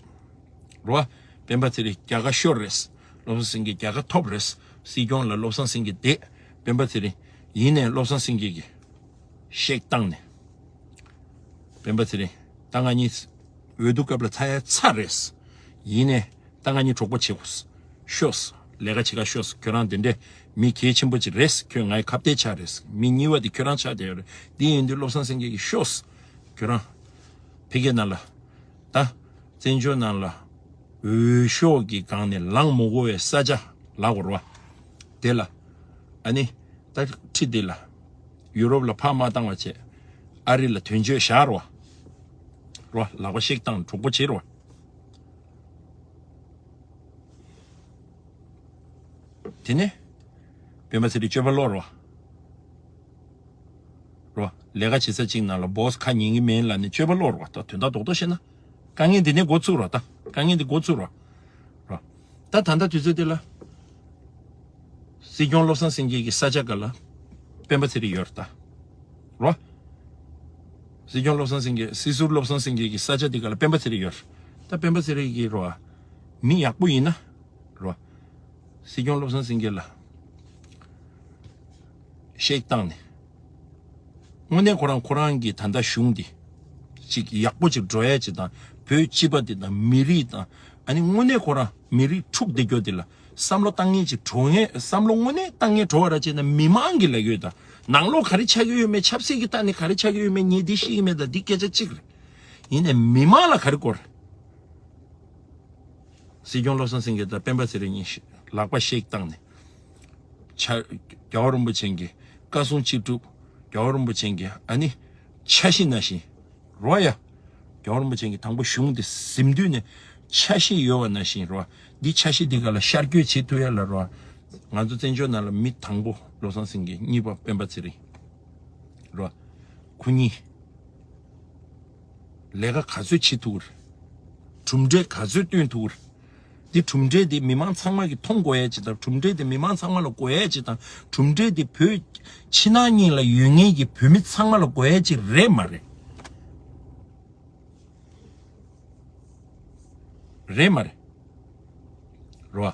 རོ། སྤེན་པ་ཚེ་རིང་རྒྱལ་ཁ་ཤོར་རེད། བློ་བཟང་སེང་གེ་རྒྱལ་ཁ་ཐོབ་རེད། སྲིད་སྐྱོང་ལ་བློ་བཟང་སེང་གེ་བསྡད། སྤེན་པ་ཚེ་རིང་། ཡིན་ནས་བློ་བཟང་སེང་གེ་གིས་གཤེགས་བཏང་ནས། སྤེན་པ་ཚེ་རིང་། ད་ང་གཉིས་འོས་བསྡུ་སྐབས་ལ་ཚ་ཡ་ཚ་རེད། ཡིན་ནས་ད་ང་གཉིས་གྲོགས་པོ་བྱེད་དགོས། ཤོག་ལས་ཀ་བྱེད་ག་ཤོག་ཁྱོད་རང་དེ་འདྲས་མི་གལ་ཆེན་པོ་ཅིག་རེད། ཁྱོད་ང་ཡི་ཁ་གཏད་ཆགས་རེད། མི་གཉིས་པ་དེ་ཁྱོད་རང་ཆགས་བསྡད་ཡོད་རེད། དེ་ཡིན་དུས་བློ་བཟང་སེང་གེ་གིས་ཤོག་ཁྱོད་རང་ཕ་གིའི་ནང་ལ། ད། བཙན་བྱོལ་ནང་ལ། འོས་ཤོག་གི་སྒང་ནས་ལངས་མ་དགོས་པའི་ས་ཆ་ལབ་དགོས་རེད་བ། དེ་ལ། ཨ་ནི། ད་ཁྲི་དེ་ལ། ཡུ་རོབ་ལ་ཕར་མ་བཏང་བ་བྱས། ཨ་རི་ལ་དོན་གཅོད་བཞག་རོགས། རོགས་ལག་པ་གཤེགས་བཏང་གྲོགས་པོ་བྱེད་རོགས། དེ་ནས། སྤེན་པ་ཚེ་རིང་སྤྱོད་པ་ལོག་རོགས། རོགས། ལས་ཀ་བྱེད་ས་གཅིག་ནང་ལ་སྦོ་སི་ཁ་ཉན་གི་མེད་ལབ་ནས་སྤྱོད་པ་ལོག་རོགས། ད་དོན་དག་རྡོག་རྡོག་བཤད་ན། དཀའ་ངལ་འདི་ནས་འགོ་ཚུགས་རོགས་ད། དཀའ་ངལ་འདི་འགོ་ཚུགས་རོགས། རོགས། ད་ད་ལྟ་དུས་ཚོད་འདི་ལ། སྲིད་སྐྱོང་བློ་བཟང་སེང་གེ་གི་ས་ཆ་སྒང་ལ། སྤེན་པ་ཚེ་རིང་ཡོད་རེད་ད། རོ། སྲིད་སྐྱོང་བློ་བཟང་སེང་གེ་སྲིད་ཟུར་བློ་བཟང་སེང་གེ་གི་ས་ཆ་འདི་སྒང་ལ་སྤེན་པ་ཚེ་རིང་ཡོད་རེད། ད་སྤེན་པ་ཚེ་རིང་གི་རོ། མི་ཡག་པོ་ཡིན་ན། རོ། སྲིད་སྐྱོང་བློ་བཟང་སེང་གེ་ལ། གཤེགས་བཏང་ནས། དངོས་གནས་ཁོ་རང་ཁོ་རང་གི་ད་ལྟ་གཞུང་འདི། ཅིག་ཡག་པོ་ཅིག་འགྲོ་ཡ་ཅིག་དང་བོད་སྤྱི་པ་འདི་དང་མི་རིགས་དང་ཨ་ནི་དངོས་གནས་ཁོ་རང་མི་རིགས་འཁྲུག་བསྡད་རྒྱུ་འདི་ལ་བསམ་བློ་བཏང་མཁན་ཅིག་འགྲོ་མཁན་བསམ་བློ་དངོས་གནས་བཏང་མཁན་འགྲོ་བ་ར་བྱས་ན་མི་མང་གི་ལ་ཡོད་ད། ནང་ལོགས་ག་རེ་ཆགས་ཀྱི་ཡོད་མེད་ཆབ་སྲིད་ཀྱི་ཐོག་ནས་ག་རེ་ཆགས་ཀྱི་ཡོད་མེད་ངས་འདི་ཤེས་ཀྱི་མེད་ད། འདི་སྐད་ཆ་གཅིག་རེད། ཡིན་ནའི་མི་མང་ལ་ག་རེ་དགོས་རེད། སྲིད་སྐྱོང་བློ་བཟང་སེང་གེ་དང་སྤེན་པ་ཚེ་རིང་གཉིས་ཤི་ལག་པ་གཤེགས་བཏང་ནས། ཆ། རྒྱལ་བ་རིན་པོ་ཆེ་གི་བཀའ་གསུང་ཅི་སྒྲུབ། རྒྱལ་བ་རིན་པོ་ཆེ་གི་ཨ་ནི་ཆ་ཤི་ན་ཤི་རོ་ཡ། རྒྱལ་བ་རིན་པོ་ཆེ་གི་དང་པོ་གཞུང་དེ་ཟིན་དུས་ནས་ཆ་ཤི་ཡོད་བ་ན་ཤི་རོ། འདི་ཆ་ཤི་འདི་ག་ལ་ཤར་བསྐྱོད་བྱེད་ཐུབ་ཡ་ལ་རོ། ང་ཚོ་བཙན་བྱོལ་ནང་ལ་མི་དང་པོ་བློ་བཟང་སེང་གེ། གཉིས་པ་སྤེན་པ་ཚེ་རིང་། རོ། ཁོ་གཉིས། ལས་ཀ་ག་ཚོད་བྱེད་ཐུབ་ཀྱི་རེད། གྲུབ་འབྲས་ག་ཚོད་སྟོན་ཐུབ་ཀྱི་རེད། འདི་གྲུབ་འབྲས་འདི་མི་མང་ཚང་མ་གིས་མཐོང་དགོས་ཡ་ཅིག་དང་གྲུབ་འབྲས་འདི་མི་མང་ཚང་མ་ལ་དགོས་ཡ་ཅིག་དང་གྲུབ་འབྲས་འདི་བོད་ཕྱི་ནང་གཉིས་ལ་ཡོད་མཁན་གྱི་བོད་མི་ཚང་མ་ལ་དགོས་ཡ་ཅིག་རེད་མ་རེད། རེད་མ་རེད། རོ།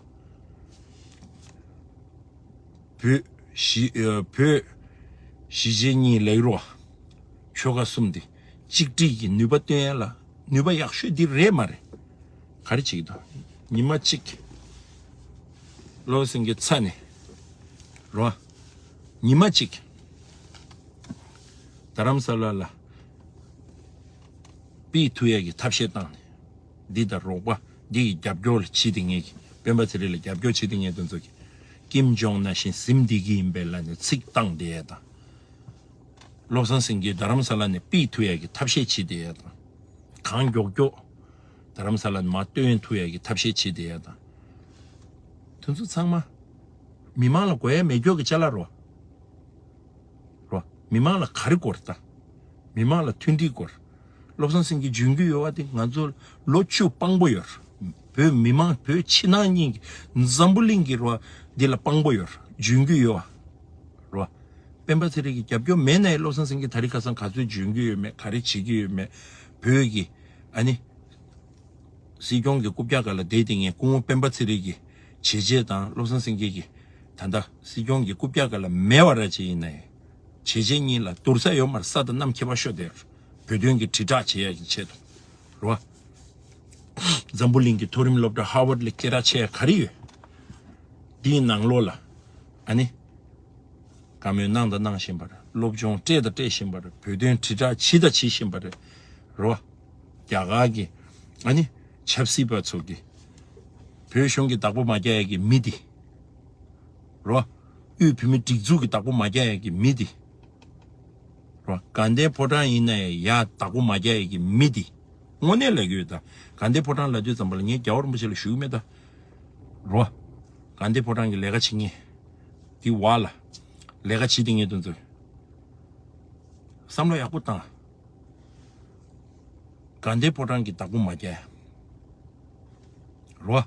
བོད་གཞིས་ཨ་བོད་གཞིས་བྱེས་གཉིས་ལེགས་རོ། ཆོལ་ཁ་གསུམ་དེ་གཅིག་སྒྲིལ་གྱི་ནུས་པ་བཏོན་ཡ་ལ་ནུས་པ་ཡག་ཤོས་འདི་རེད་མ་རེད། ག་རེ་བྱེད་ཀྱི་འདུག་ཉི་མ་གཅིག་བློ་སེང་གེ་ཚ་ནས་རོ། ཉི་མ་གཅིག་རྡ་རམ་ས་ལ་ལ་ཕུད་ཐུབ་ཡ་གི་ཐབས་ཤེས་བཏང་ནས། འདི་དང་རོགས་པ་འདི་ཡི་རྒྱབ་སྐྱོར་བྱེད་དེ་ངེས་ཀྱི་སྤེན་པ་ཚེ་རིང་ལ་རྒྱབ་སྐྱོར་བྱེད་དེ་ངེས་དེ་ཚོ་གི་ཀིམ་ཇོང་ནང་བཞིན་ཟིན་བསྡད་ཀྱི་ཡིན་པས་ལབ་ནས་ཚིག་བཏང་བསྡད་ཡ་དང་། བློ་བཟང་སེང་གེ་རྡ་རམ་ས་ལ་ནས་ཕུད་ཐུབ་ཡ་གི་ཐབས་ཤེས་བྱེད་བསྡད་ཡ་དང་། གང་མགྱོགས་མགྱོགས་རྡ་རམ་ས་ལ་ནས་མར་བཏོན་ཐུབ་ཡ་གི་ཐབས་ཤེས་བྱེད་བསྡད་ཡ་དང་། དེ་ཚོ་ཚང་མ་མི་མང་ལ་དགོས་ཡ་མེད་སྐྱོ་གི་ཅ་ལག་རོ། རོ། མི་མང་ལ་ག་རེ་དགོས་རེད་ད། མི་མང་ལ་མཐུན་སྒྲིལ་དགོས་རེད། བློ་བཟང་སེང་གེ་འཇོན་གྱི་ཡོད་བ་དེ་ང་ཚོ་ལོ་བཅུ་དཔང་པོ་ཡོད་རེད། བོད་མི་མང་བོད་ཕྱི་ནང་གཉིས་ཀྱི་འཛམ་བུ་གླིང་གི་རོ་འདི་ལ་དཔང་པོ་ཡོད་རེད། འཇོན་གྱི་ཡོད་བ། རོ། སྤེན་པ་ཚེ་རིང་གི་རྒྱབ་སྐྱོར་མེད་ན་ཡང་བློ་བཟང་སེང་གེ་ད་རེས་ཁ་སང་ག་ཚོད་འཇོན་གྱི་ཡོད་མེད་ག་རེ་བྱེད་ཀྱི་ཡོད་མེད་བོད་ཀྱི་ཨ་ནི། སྲིད་སྐྱོང་གི་རྐུབ་བཀྱག་སྒང་ལ་བསྡད་དེ་ངས་སྐུ་ངོ་སྤེན་པ་ཚེ་རིང་གི་བྱས་རྗེས་དང་བློ་བཟང་སེང་གེ་གི་ད་ལྟ་སྲིད་སྐྱོང་གི་རྐུབ་བཀྱག་སྒང་ལ་མེད་པ་ར་ཅིག་ཡིན་ན་ཡང་བྱས་རྗེས་གཉིས་ལ་བསྡུར་ས་ཡོད་མ་རེད། ས་དང་གནམ་ཁྱད་པར་ཤོར་བསྡད་ཡོད་རེད། བོད་དོན་གྱི་དྲིལ་བསྒྲགས་བྱེད་ཡ་གི་ཆེད་དུ་རེད་བ། འཛམ་བུ་གླིང་གི་མཐོ་རིམ་སློབ་གྲྭ་ཧར་ཝརཌ་ལ་སྐད་གྲགས་ཆེ་ཡ་ག་རེ་ཡོད། འདིའི་ནང་ལོགས་ལ་ཨ་ནི། བཀའ་མོལ་གནང་དང་གནང་བཞིན་པ་རེད། སློབ་སྦྱོང་སྤྲད་དང་སྤྲད་བཞིན་པ་རེད། བོད་དོན་དྲིལ་བསྒྲགས་བྱེད་དང་བྱེད་བཞིན་པ་རེད། རོ། རྒྱ་གར་གྱི་ཨ་ནི་ཆབ་སྲིད་པ་ཚོ་གི་བོད་གཞུང་གི་བདག་པོ་མ་རྒྱག་ཡ་གི་མི་འདི། རོ། དབུས་བོད་མི་སྒྲིག་འཛུགས་ཀྱི་བདག་པོ་མ་རྒྱག་ཡ་གི་མི་འདི། རོ། དགའ་ལྡན་ཕོ་བྲང་ཡིན་ན་ཡང་ཡ་བདག་པོ་མ་རྒྱག་ཡ་གི་མི་འདི། དངོས་གནས་ལབ་ཀྱི་ཡོད་ད། དགའ་ལྡན་ཕོ་བྲང་ལབ་དུས་ཙམ་པ་ལ་ངས་རྒྱལ་བ་རིན་པོ་ཆེ་ལ་ཞུ་གི་མེད་ད། རོ། དགའ་ལྡན་ཕོ་བྲང་གི་ལས་ཀ་བྱེད་མཁན་དེ་བ་ལ་ལས་ཀ་བྱེད་དེ་ངས་དོན་ཚོད་བསམ་བློ་ཡག་པོ་བཏང་། དགའ་ལྡན་ཕོ་བྲང་གི་བདག་པོ་མ་རྒྱག་ཡ། རོ།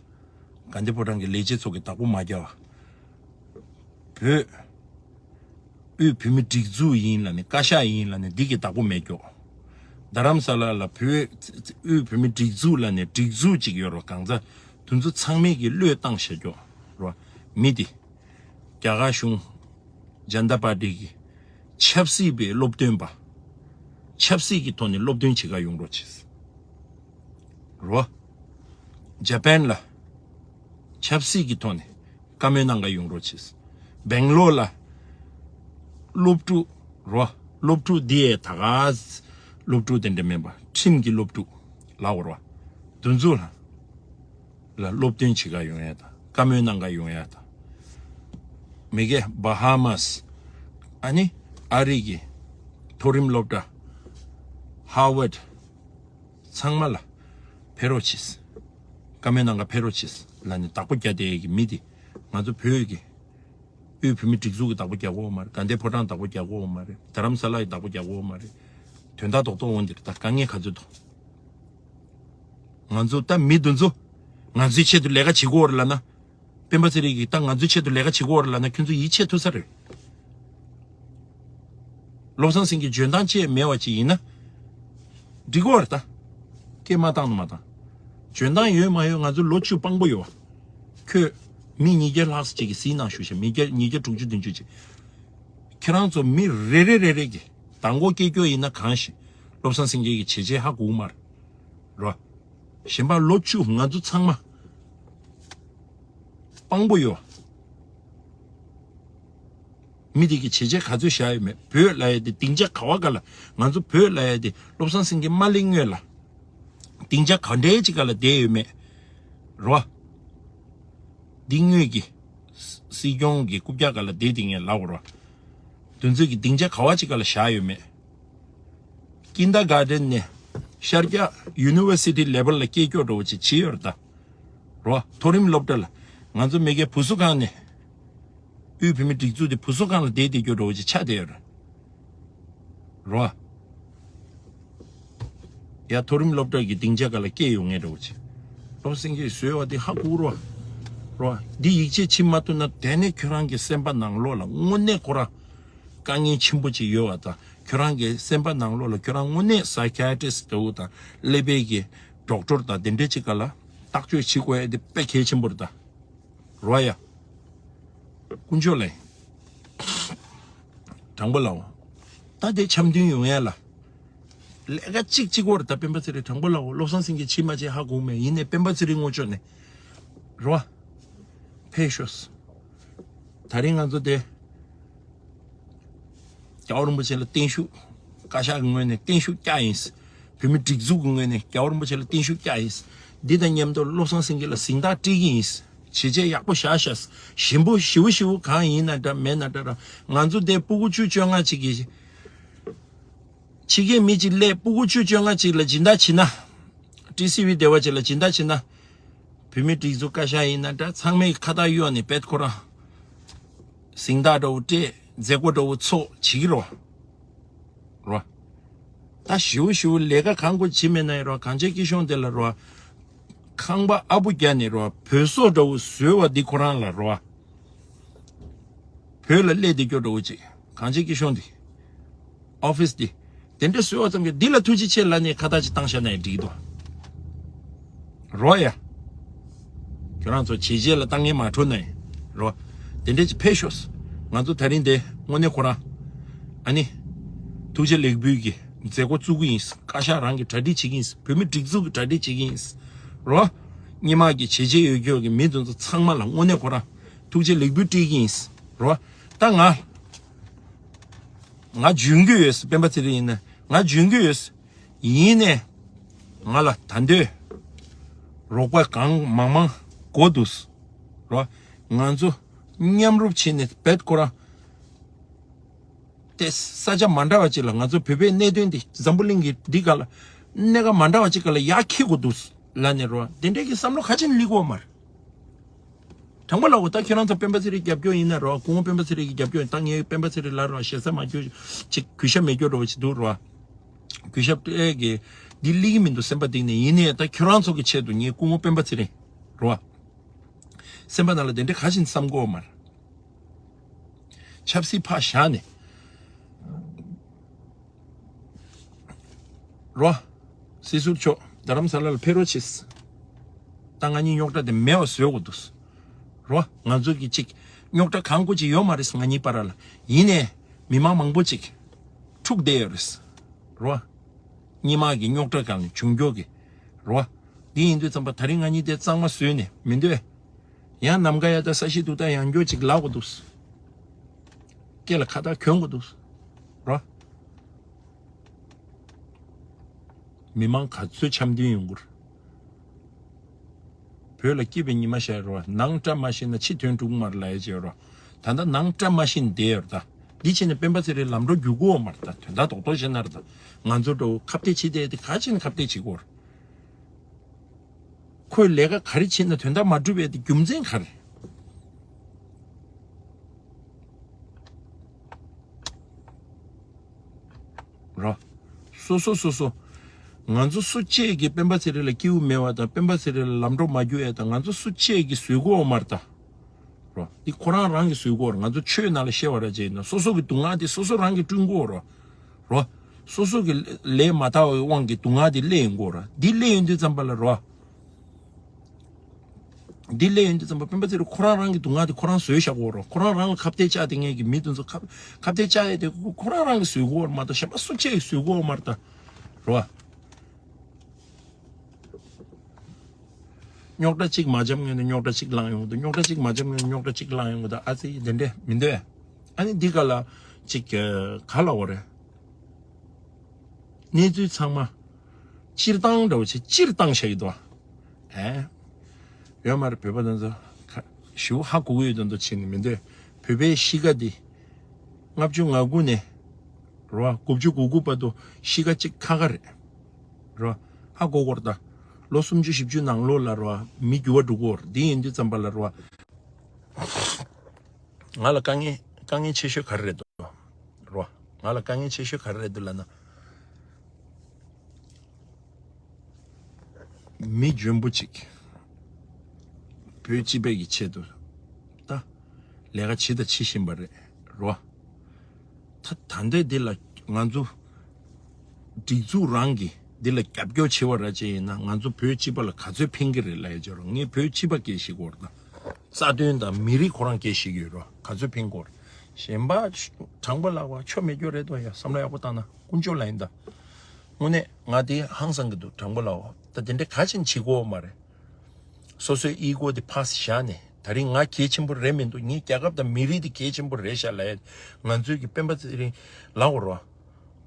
དགའ་ལྡན་ཕོ་བྲང་གི་ལས་བྱེད་ཚོ་གི་བདག་པོ་མ་རྒྱག་བ། བོད། དབུས་བོད་མི་སྒྲིག་འཛུགས་ཡིན་ལ་ནི་བཀའ་ཤག་ཡིན་ལ་ནི་འདི་གི་བདག་པོ་མེད་ཀྱོག་རྡ་རམ་ས་ལ་ལ་བོད། དབུས་བོད་མི་སྒྲིག་འཛུགས་ལ་ནི་སྒྲིག་འཛུགས་གཅིག་ཡོད་རོ། གང་ཚ་དུན་ཚོ་ཚང་མས་ཀྱི་བློས་བཏང་བཞག་ཀྱོག་རོ། མི་འདི། རྒྱ་གར་གཞུང་། ཇན་ད་པར་ཏི་གི་ཆབ་སྲིད་པའི་སློབ་སྟོན་པ། ཆབ་སྲིད་ཀྱི་ཐོག་ནས་སློབ་སྟོན་བྱེད་ག་ཡོང་རོགས་བྱེད། རོ། ཇ་པན་ལ་ཆབ་སྲིད་ཀྱི་ཐོག་ནས་བཀའ་མོལ་གནང་ག་ཡོང་རོགས་བྱེད། སྦེང་ལོར་ལ་སློབ་ཕྲུག་རོ། སློབ་ཕྲུག་འདི་ཡས་ད་ག་སློབ་ཕྲུག་དེ་འདྲ་མིན་པ་ཁྲིམས་ཀྱི་སློབ་ཕྲུག་ལ་འོར་བ་དུན་ཚོད་ལ། ལ་སློབ་སྟོན་བྱེད་ག་ཡོང་ཡ་དང་བཀའ་མོལ་གནང་ག་ཡོང་ཡ་དང་། མི་གེ་བྷ་ཧ་མཱས། ཨ་ནི་ཨ་རི་གི་མཐོ་རིམ་སློབ་གྲྭ་ཧར་ཝརཌ་ཚང་མ་ལ་ཕེབས་རོགས་བྱེད། བཀའ་མོལ་གནང་ག་ཕེབས་རོགས་བྱེད་ལ་ནི་བདག་པོ་རྒྱག་བསྡད་ཡ་གི་མི་དེ་ང་ཚོ་བོད་ཀྱི་དབུས་བོད་མི་སྒྲིག་འཛུགས་ཀྱི་བདག་པོ་རྒྱག་གོ་མ་རེད། དགའ་ལྡན་ཕོ་བྲང་བདག་པོ་རྒྱག་གོ་མ་རེད། རྡ་རམ་ས་ལ་ཡི་བདག་པོ་རྒྱག་གོ་མ་རེད། དོན་དག་རྡོག་རྡོག་འོང་འདིར་ད་དཀའ་ངལ་ག་ཚོད་འདུག་ང་ཚོ་ད་མི་འདི་ཚོ་ང་ཚོའི་ཆེད་དུ་ལས་ཀ་བྱེད་ཀྱི་ཡོད་རེད་ལབ་ན། སྤེན་པ་ཚེ་རིང་གིས་ད་ང་ཚོའི་ཆེད་དུ་ལས་ཀ་བྱེད་ཀྱི་ཡོད་རེད་ལབ་ན་ཁྱོད་ཚོ་ཡིད་ཆེས་ཐུབ་ས་རེད། བློ་བཟང་སེང་གེ་འཇོན་ཐང་ཅིག་མེད་པ་ཅིག་ཡིན་ན། འགྲིག་གི་ཡོད་རེད་ད། སྐད་མ་བཏང་ན་མ་བཏང་། འཇོན་ཐང་ཡོད་མ་ཡོད་ང་ཚོ་ལོ་བཅུ་དཔང་པོ་ཡོད་པ། ཁྱོད་མི་ཉིས་བརྒྱ་ལྷག་ཙམ་ཅིག་གིས་གཟིགས་གནང་ཞུ་ཤག་མི་བརྒྱ་ཉིས་བརྒྱ་དྲུག་ཅུ་བདུན་ཅུ་ཅིག་ཁྱེད་རང་ཚོ་མི་རེ་རེ་རེ་རེ་གིས་མདང་དགོང་སྐད་སྐྱོ་ཡིན་ན་གང་ཞིག་བློ་བཟང་སེང་གེ་གི་བྱས་རྗེས་ཧ་གོ་གི་མ་རེད། རོ། གཞན་པ་ལོ་བཅུ་ང་ཚོ་ཚང་མ་དཔང་པོ་ཡོད། མི་དེ་གི་བྱས་རྗེས་ག་ཚོད་བཞག་ཡོད་མེད། བོད་ལ་ཡ་དེ་སྡིངས་ཆ་ག་བ་ག་ལ་ང་ཚོ་བོད་ལ་ཡ་དེ་བློ་བཟང་སེང་གེ་མ་སླེབས་སྔོན་ལ་སྡིངས་ཆ་ག་འདྲའི་ཅིག་ག་ལ་བསྡད་ཡོད་མེད། རོ། འདི་དངོས་ཀྱི་སྲིད་སྐྱོང་གི་རྐུབ་བཀྱག་ག་ལ་བསྡད་དེ་ངས་ལབ་རོ། དོན་ཚོད་ཀྱི་སྡིངས་ཆ་ག་བ་ཅིག་ག་ལ་བཞག་ཡོད་མེད། ཀིན་ཌར་གྷར་ཌེན་ནས་ཤར་རྒྱག་ཡུ་ནི་ཝར་སི་ཊི་ལེ་བལ་ལ་སྐྱེལ་སྐྱོ་འགྲོ་བ་ཅིག་བྱེད་ཡོད་རེད་ད། རོ། མཐོ་རིམ་སློབ་གྲྭ་ལ་ང་ཚོ་མེ་གའི་བུ་གསོ་ཁང་ནས་དབུས་བོད་མི་སྒྲིག་འཛུགས་དེ་བུ་གསོ་ཁང་ལ་བསྡད་བསྡད་སྐྱོ་འགྲོ་བ་ཅིག་ཆགས་བསྡད་ཡོད་རེད། རོ། ཡ་མཐོ་རིམ་སློབ་གྲྭ་གི་སྡིངས་ཆ་ག་ལ་སྐྱེལ་ཡོང་ངེས་འགྲོ་བ་ཅིག་བློ་སེང་གེས་བཟོས་བ་དེ་ཧ་གོ་རོ། རོ། འདི་ཡིད་ཆེས་བྱེད་མ་ཐུབ་ན་དེ་ནས་ཁྱོད་རང་གི་སེམས་པ་ནང་ལོགས་ལ་དངོས་གནས་ཁོ་རང་དཀའ་ངལ་ཆེན་པོ་ཅིག་ཡོད་པ་དང་ཁྱོད་རང་གི་སེམས་པ་ནང་ལོགས་ལ་ཁྱོད་རང་དངོས་གནས་སའི་ཀ་ཡ་ཊི་རི་སི་ཊི་འདྲ་བོ་དང་ཀླད་པའི་གི་ཌོག་ཊར་དང་དེ་འདྲའི་ཅིག་ག་ལ་བརྟག་དཔྱད་བྱེད་དགོས་ཡ་དེ་དཔེ་གལ་ཆེན་པོ་རེད་ད། རོ་ཡ། དཀོན་མཆོག་ལེ། དྲང་པོ་ལའོ། ད་དེ་འཆམ་མཐུན་ཡོང་ཡ་ལ། ལས་ཀ་གཅིག་གཅིག་བོར་ད་སྤེན་པ་ཚེ་རིང་དྲང་པོ་ལའོ་བློ་བཟང་སེང་གེ་ཕྱི་མ་ཆེ་ཧ་གོ་མེད་ཡིན་ནས་སྤེན་པ་ཚེ་རིང་ངོ་ཅོག་ནས། རོ། ཕེབས་ཤོག་ད་རིང་ང་ཚོ་དེ། རྒྱལ་བ་རིན་པོ་ཆེ་ལ་བརྟན་བཞུགས། བཀའ་ཤག་གི་ངོས་ནས་བརྟན་བཞུགས་བསྐྱངས་ཡིན། བོད་མི་སྒྲིག་འཛུགས་ཀྱི་ངོས་ནས་རྒྱལ་བ་རིན་པོ་ཆེ་ལ་བརྟན་བཞུགས་བསྐྱངས་ཡིན། འདི་དང་མཉམ་དུ་བློ་བཟང་སེང་གེ་ལ་གཟེངས་རྟགས་སྤྲད་ཀྱི་ཡིན། བྱས་རྗེས་ཡག་པོ་བཞག་ཤག་ཞིམ་པོ་ཞིའུ་ཞིའུ་གང་ཡིན་ན་འདྲ་མེད་ན་འདྲ་ར། ང་ཚོ་འདི་སྤུ་གུ་བཅུ་བཅོ་ལྔ་ཅིག་གིས། ཕྱི་རྒྱལ་མི་གཅིག་སླེབས་སྤུ་གུ་བཅུ་བཅོ་ལྔ་ཅིག་ལ་སྦྱིན་བདག་བྱེད་ན། ཊི་སི་ཝི་སྡེ་བ་ཅིག་ལ་སྦྱིན་བདག་བྱེད་ན། བོད་མི་སྒྲིག་འཛུགས་བཀའ་ཤག་ཡིན་ན་འདྲ་ཚང་མས་ཁ་བཏགས་གཡོགས་ནས་བེད་ཁོ་རང་། གཟེངས་རྟགས་འདྲ་བོ་སྤྲད་མཛད་སྒོ་འདྲ་བོ་ཚོགས་བྱེད་ཀྱི་རོ། རོ། ད་ཞིའུ་ཞིའུ་ལས་ཀ་གང་དགོས་བྱེད་མེད་ན་ཡིན་རོ་གངས་ཅན་སྐྱིད་གཤོངས་དེ་ལ་རོ། ཁང་པ་ཨ་བུ་རྒྱག་ནས་རོ་བོད་སོག་འདྲ་བོ་བཟོས་བ་འདི་ཁོ་རང་ལ་རོ། བོད་ལ་སླེབས་བསྡད་སྐྱོ་འདྲ་བོ་ཅིག་གངས་ཅན་སྐྱིད་གཤོངས་འདི། ཨོ་ཕིས་འདི། དེ་འདྲ་བཟོས་བ་ཙམ་གྱིས་འདི་ལ་ཐུགས་རྗེ་ཆེ་ལབ་ནས་ཁ་བཏགས་ཅིག་བཏང་བཞག་ན་ཡང་འགྲིག་གི་འདུག་རོ་ཡ། ཁྱོད་རང་ཚོ་བྱས་རྗེས་ལ་ལྟ་ངན་མ་འཕྲོད་ན་ཡང་། རོ། དེ་འདྲ་ཅིག་ཕེབས་ཤོག་ང་ཚོ་ད་རིང་འདི་དངོས་གནས་ཁོ་རང་། ཨ་ནི། ཐུགས་རྗེ་ལེགས་འབུལ་གྱི་མཛད་སྒོ་བཙུགས་ཀྱི་ཡིན། བཀའ་ཤག་རང་གིས་གྲ་སྒྲིག་བྱེད་ཀྱི་ཡིན། བོད་མི་སྒྲིག་འཛུགས་ཀྱིས་གྲ་སྒྲིག་བྱེད་ཀྱི་ཡིན། རོ། སྔོན་མ་གི་བྱས་རྗེས་ཡོད་རྒྱུ་གི་མི་དེ་ཚོ་ཚང་མ་ལ་དངོས་གནས་ཁོ་རང་ཐུགས་རྗེ་ལེགས་འབུལ་སྤྲད་ཀྱི་ཡིན། རོ། ད་ང་ང་འཇོན་གྱི་ཡོད། སྤེན་པ་ཚེ་རིང་ཡིན་ན་ང་འཇོན་གྱི་ཡོད། ཡིན་ནས་ང་ལ་ད་འདོད་རོགས་པ་གང་མང་མང་དགོས་འདུག་རོ། ང་ཚོ་མཉམ་རུབ་བྱས་ནས་བེད་ཁོ་རང་དེ་ས་ཆ་མ་འདྲ་བ་ཅིག་ལ་ང་ཚོ་བོད་པའི་གནད་དོན་འདི་འཛམ་བུ་གླིང་གི་འདི་ག་ལ་ གནད་འགག་མ་འདྲ་བ་ཅིག་ག་ལ་ཡར་འཁྱེར་དགོས་འདུག་ལབ་ནས་རོ། དེ་འདྲའི་གི་བསམ་བློ་ག་ཅིག་ནས་སླེབས་ཀྱི་ཡོད་མ་རེད། དྲང་པོ་ལབ་དགོས། ད་ཁྱོད་རང་ཚོ་སྤེན་པ་ཚེ་རིང་རྒྱབ་སྐྱོར་ཡིན་ན་རོ། སྐུ་ངོ་སྤེན་པ་ཚེ་རིང་གི་རྒྱབ་སྐྱོར་ཡིན། ད་ངས་སྤེན་པ་ཚེ་རིང་ལ་རོ་ཞེ་ས་མ་སྐྱོར་ཅིག་གུས་ཞབས་མེད་སྐྱོར་འདྲ་བོ་ཅིག་འདུག་རོ། གུས་ཞབས་སྤྲད་གི་འདི་སླེབས་ཀྱི་མི་འདུག་སེམས་པ་གཏིང་ནས། ཡིན་ནའི་ད་ཁྱོད་རང་ཚོ་གི་ཆེད་དུ་ངས་སྐུ་ངོ་སྤེན་པ་ཚེ་རིང་རོ། སེམས་པ་ནང་ལ་དེ་འདྲ་ག་ཅིག་བསམ་གྱི་ཡོད་མ་རེད། ཆབ་སྲིད་ཕར་བཞག་ནས། རོ། སྲིད་ཟུར་མཆོག་རྡ་རམ་ས་ལ་ལ་ཕེབས་རོགས་བྱེད། ད་ང་གཉིས་རྙོག་དྲ་དེ་མེད་པ་བཟོ་དགོས་འདུག་རོ། ང་ཚོ་གི་གཅིག་རྙོག་དྲ་གང་དགོས་ཅིག་ཡོད་མ་རེད། ང་གཉིས་བར་ལ། ཡིན་ནའི་མི་མང་མང་པོ་ཅིག་འཁྲུག་བསྡད་ཡོད་རེད། རོ། སྔོན་མ་གི་རྙོག་དྲ་སྒང་ནས་བྱུང་རྒྱུ་གི། རོ། འདི་ཡིན་དུས་ཙམ་པ་ད་རིང་ང་གཉིས་དེ་གཙང་མ་བཟོས་ནས་མི་འདོད། ཡང་ནམ་མཁའ་ཡ་ད་ས་གཞི་འདུག་ད་ཡང་འགྱོ་ཅིག་ལབ་དགོས་འདུག་སྐེ་ལ་ཁ་བཏགས་གྱོན་དགོས་འདུག་རོ། མི་མང་ག་ཚོད་འཆམ་མཐུན་ཡོང་གི་རེད། བོད་ལ་སྐྱིད་པའི་ཉི་མ་ཤར་རོ། ནང་བཀྲ་མ་ཤིས་ན་ཕྱི་དོན་འགྲུབ་མ་རེད་ལབ་ཡ་བྱས་རོ། ད་ལྟ་ནང་བཀྲ་མ་ཤིས་ནས་བསྡད་ཡོད་རེད་ད། འདི་བྱས་ནས་སྤེན་པ་ཚེ་རིང་ལམ་འགྲོ་རྒྱུག་གི་ཡོད་མ་རེད་ད། དོན་དག་རྡོག་རྡོག་བཤད་ན་རེད་ད། ང་ཚོ་འདྲ་བོ་ཁ་གཏད་བྱེད་བསྡད་དེ་ག་བྱས་ནས་ཁ་གཏད་བྱེད་ཀྱི་ཡོད་རེད། ཁོས་ལས་ཀ་ག་རེ་བྱེད་ན་དོན་དག་མ་འགྲུབ་པའི་དེ་རྒྱུ་མཚན་ག་རེ་རོ། སོ་སོ་སོ་སོ། ང་ཚོ་སུ་གཅིག་གིས་སྤེན་པ་ཚེ་རིང་ལ་སྐྱིད་པོ་མེད་པ་དང་སྤེན་པ་ཚེ་རིང་ལ་ལམ་འགྲོ་མ་རྒྱུག་ཡས་དང་ང་ཚོ་སུ་གཅིག་གིས་བཟོས་ཀྱི་ཡོད་མ་རེད་ད། རོ། འདི་ཁོ་རང་རང་གིས་བཟོས་ཀྱི་ཡོད་རེད། ང་ཚོ་ཆོས་ནང་ལ་བཤད་པ་ར་བྱས་ན་སོ་སོ་གི་སྡུག་བསྔལ་དེ་སོ་སོ་རང་གིས་བསྐྲུན་གྱི་ཡོད་རེད། རོ། སོ་སོ་གི་ལས་མ་དག་པའི་དབང་གིས་སྡུག་བསྔལ་དེ་སླེབས་ཡོང་གི་ཡོད་རེད། འདི་སླེབས་ཡོང་དུས་ཙམ་པ་ལ་རོ། འདི་སླེབས་ཡོང་དུས་ཙམ་པ་སྤེན་པ་ཚེ་རིང་ཁོ་རང་རང་གི་སྡུག་བསྔལ་དེ་ཁོ་རང་བཟོས་བཞག་གི་ཡོད་རེད། ཁོ་རང་རང་ལ་ཁ་གཏད་བཅག་དེ་ངས་ཀྱི་མི་དེ་ཚོ་ཁ་ཁ་གཏད་བཅག་ཡས་དེ་ཁོ་ཁོ་རང་རང་གིས་བཟོས་ཀྱི་ཡོད་རེད་མ་གཏོགས་གཞན་པ་སུ་གཅིག་གིས་བཟོས་ཀྱི་ཡོད་མ་རེད་ད། རོ། རྙོག་དྲ་གཅིག་མ་འཇམ་སྔོན་ནས་རྙོག་དྲ་གཅིག་ལངས་ཡོང་གི་འདུག་རྙོག་དྲ་གཅིག་མ་འཇམ་སྔོན་ནས་རྙོག་དྲ་གཅིག་ལངས་ཡོང་གི་འདུག་ཨ་ཙི་དེ་འདྲས་མི་འདོད། ཨ་ནི་འདི་ག་ལ་གཅིག་ག་ལ་འོ་རེད། གནས་ཚུལ་ཚང་མ་སྤྱིར་བཏང་འདྲ་བོ་ཆེ་སྤྱིར་བཏང་བཤད་ཀྱི་འདུག་ཨེ། ཡོད་མ་རེད། བོད་པ་དེ་ཚོ་ཁ་ཞེ་པོ་ཧ་གོ་གི་ཡོད་དོན་དུ་བྱས་ནས་མི་འདོད། བོད་པའི་གཤིས་ཀ་འདི་ལྔ་བཅུ་ང་དགུ་ནས་རོ་དགུ་བཅུ་གོ་དགུ་བར་དུ་གཤིས་ཀ་གཅིག་ཁ་ཁ་རེད། རོ། ཧ་གོ་གོ་ར་ད། ལོ་སུམ་ཅུ་བཞི་བཅུ་ནང་ལོགས་ལ་རོ་མི་འགྱུར་བ་འགྲོ་གི་ཡོད་རེད། འདི་ཡིན་དུས་ཙམ་པ་ལ་རོ། ང་ལ་དཀའ་ངལ་དཀའ་ངལ་ཆེ་ཤོས་ག་རེ་རེད་འདུག་རོ། ང་ལ་དཀའ་ངལ་ཆེ་ཤོས་ག་རེ་རེད་འདུག་ལབ་ན། མི་འཇོན་པོ་ཅིག་བོད་སྤྱི་པའི་གི་ཆེད་དུ་ད་ལས་ཀ་བྱེད་དང་བྱེད་བཞིན་པ་རེད་རོ། ད་ད་ལྟའི་འདི་ལ་ང་ཚོ་སྒྲིག་འཛུགས་རང་གིས་འདི་ལ་རྒྱབ་སྐྱོར་བྱེད་པ་ར་ཅིག་ཡིན་ན་ང་ཚོ་བོད་སྤྱི་པ་ལ་ག་ཚོད་ཕན་གི་རེད་ལབ་ཡ་ཅིག་ཡོད་རེད། ངས་བོད་སྤྱི་པ་སྐད་ཤེས་ཀྱི་ཡོད་རེད་ད། རྩ་དོན་དང་མི་རིགས་ཁོ་རང་སྐད་ཤེས་ཀྱི་ཡོད་རེད། ག་ཚོད་ཕན་གྱི་ཡོད་རེད། གཞན་པ་དྲང་པོ་ལབ་པ་ཆོ་མེད་རྒྱུ་རེད་དོ། ཡ་བསམ་བློ་ཡག་པོ་བཏང་ན་དཀོན་མཆོག་ལ་ཡིན་ད། དངོས་གནས་ང་དེ་ཧང་སང་གི་འདུག་དྲང་པོ་ལབ་པ་ད་དེ་འདྲ་ག་ཅིག་བྱེད་དགོས་མ་རེད། སོ་སོའི་ཨི་གོ་དེ་ཕར་བཞག་ནས་ད་རིང་ང་གལ་ཆེན་པོ་རེད་མི་འདུག་ངས་རྒྱལ་ཁབ་དང་མི་རིགས་དེ་གལ་ཆེན་པོ་རེད་ཤག་ལབ་ཡ། ང་ཚོའི་གི་སྤེན་པ་ཚེ་རིང་ལབ་དགོས་རེད་བ།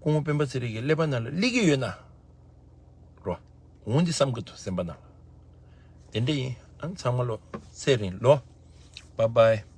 སྐུ་ངོ་སྤེན་པ་ཚེ་རིང་གི་ཀླད་པ་ནང་ལ་སླེབས་ཀྱི་ཡོད་ན་རོ། འོང་འདི་བསམ་གི་འདུག་སེམས་པ་ནང་ལ། དེ་འདྲ་ཡིན། ཨ་ཚང་མ་ལོ་ཚེ་རིང་ལོ། Bye bye།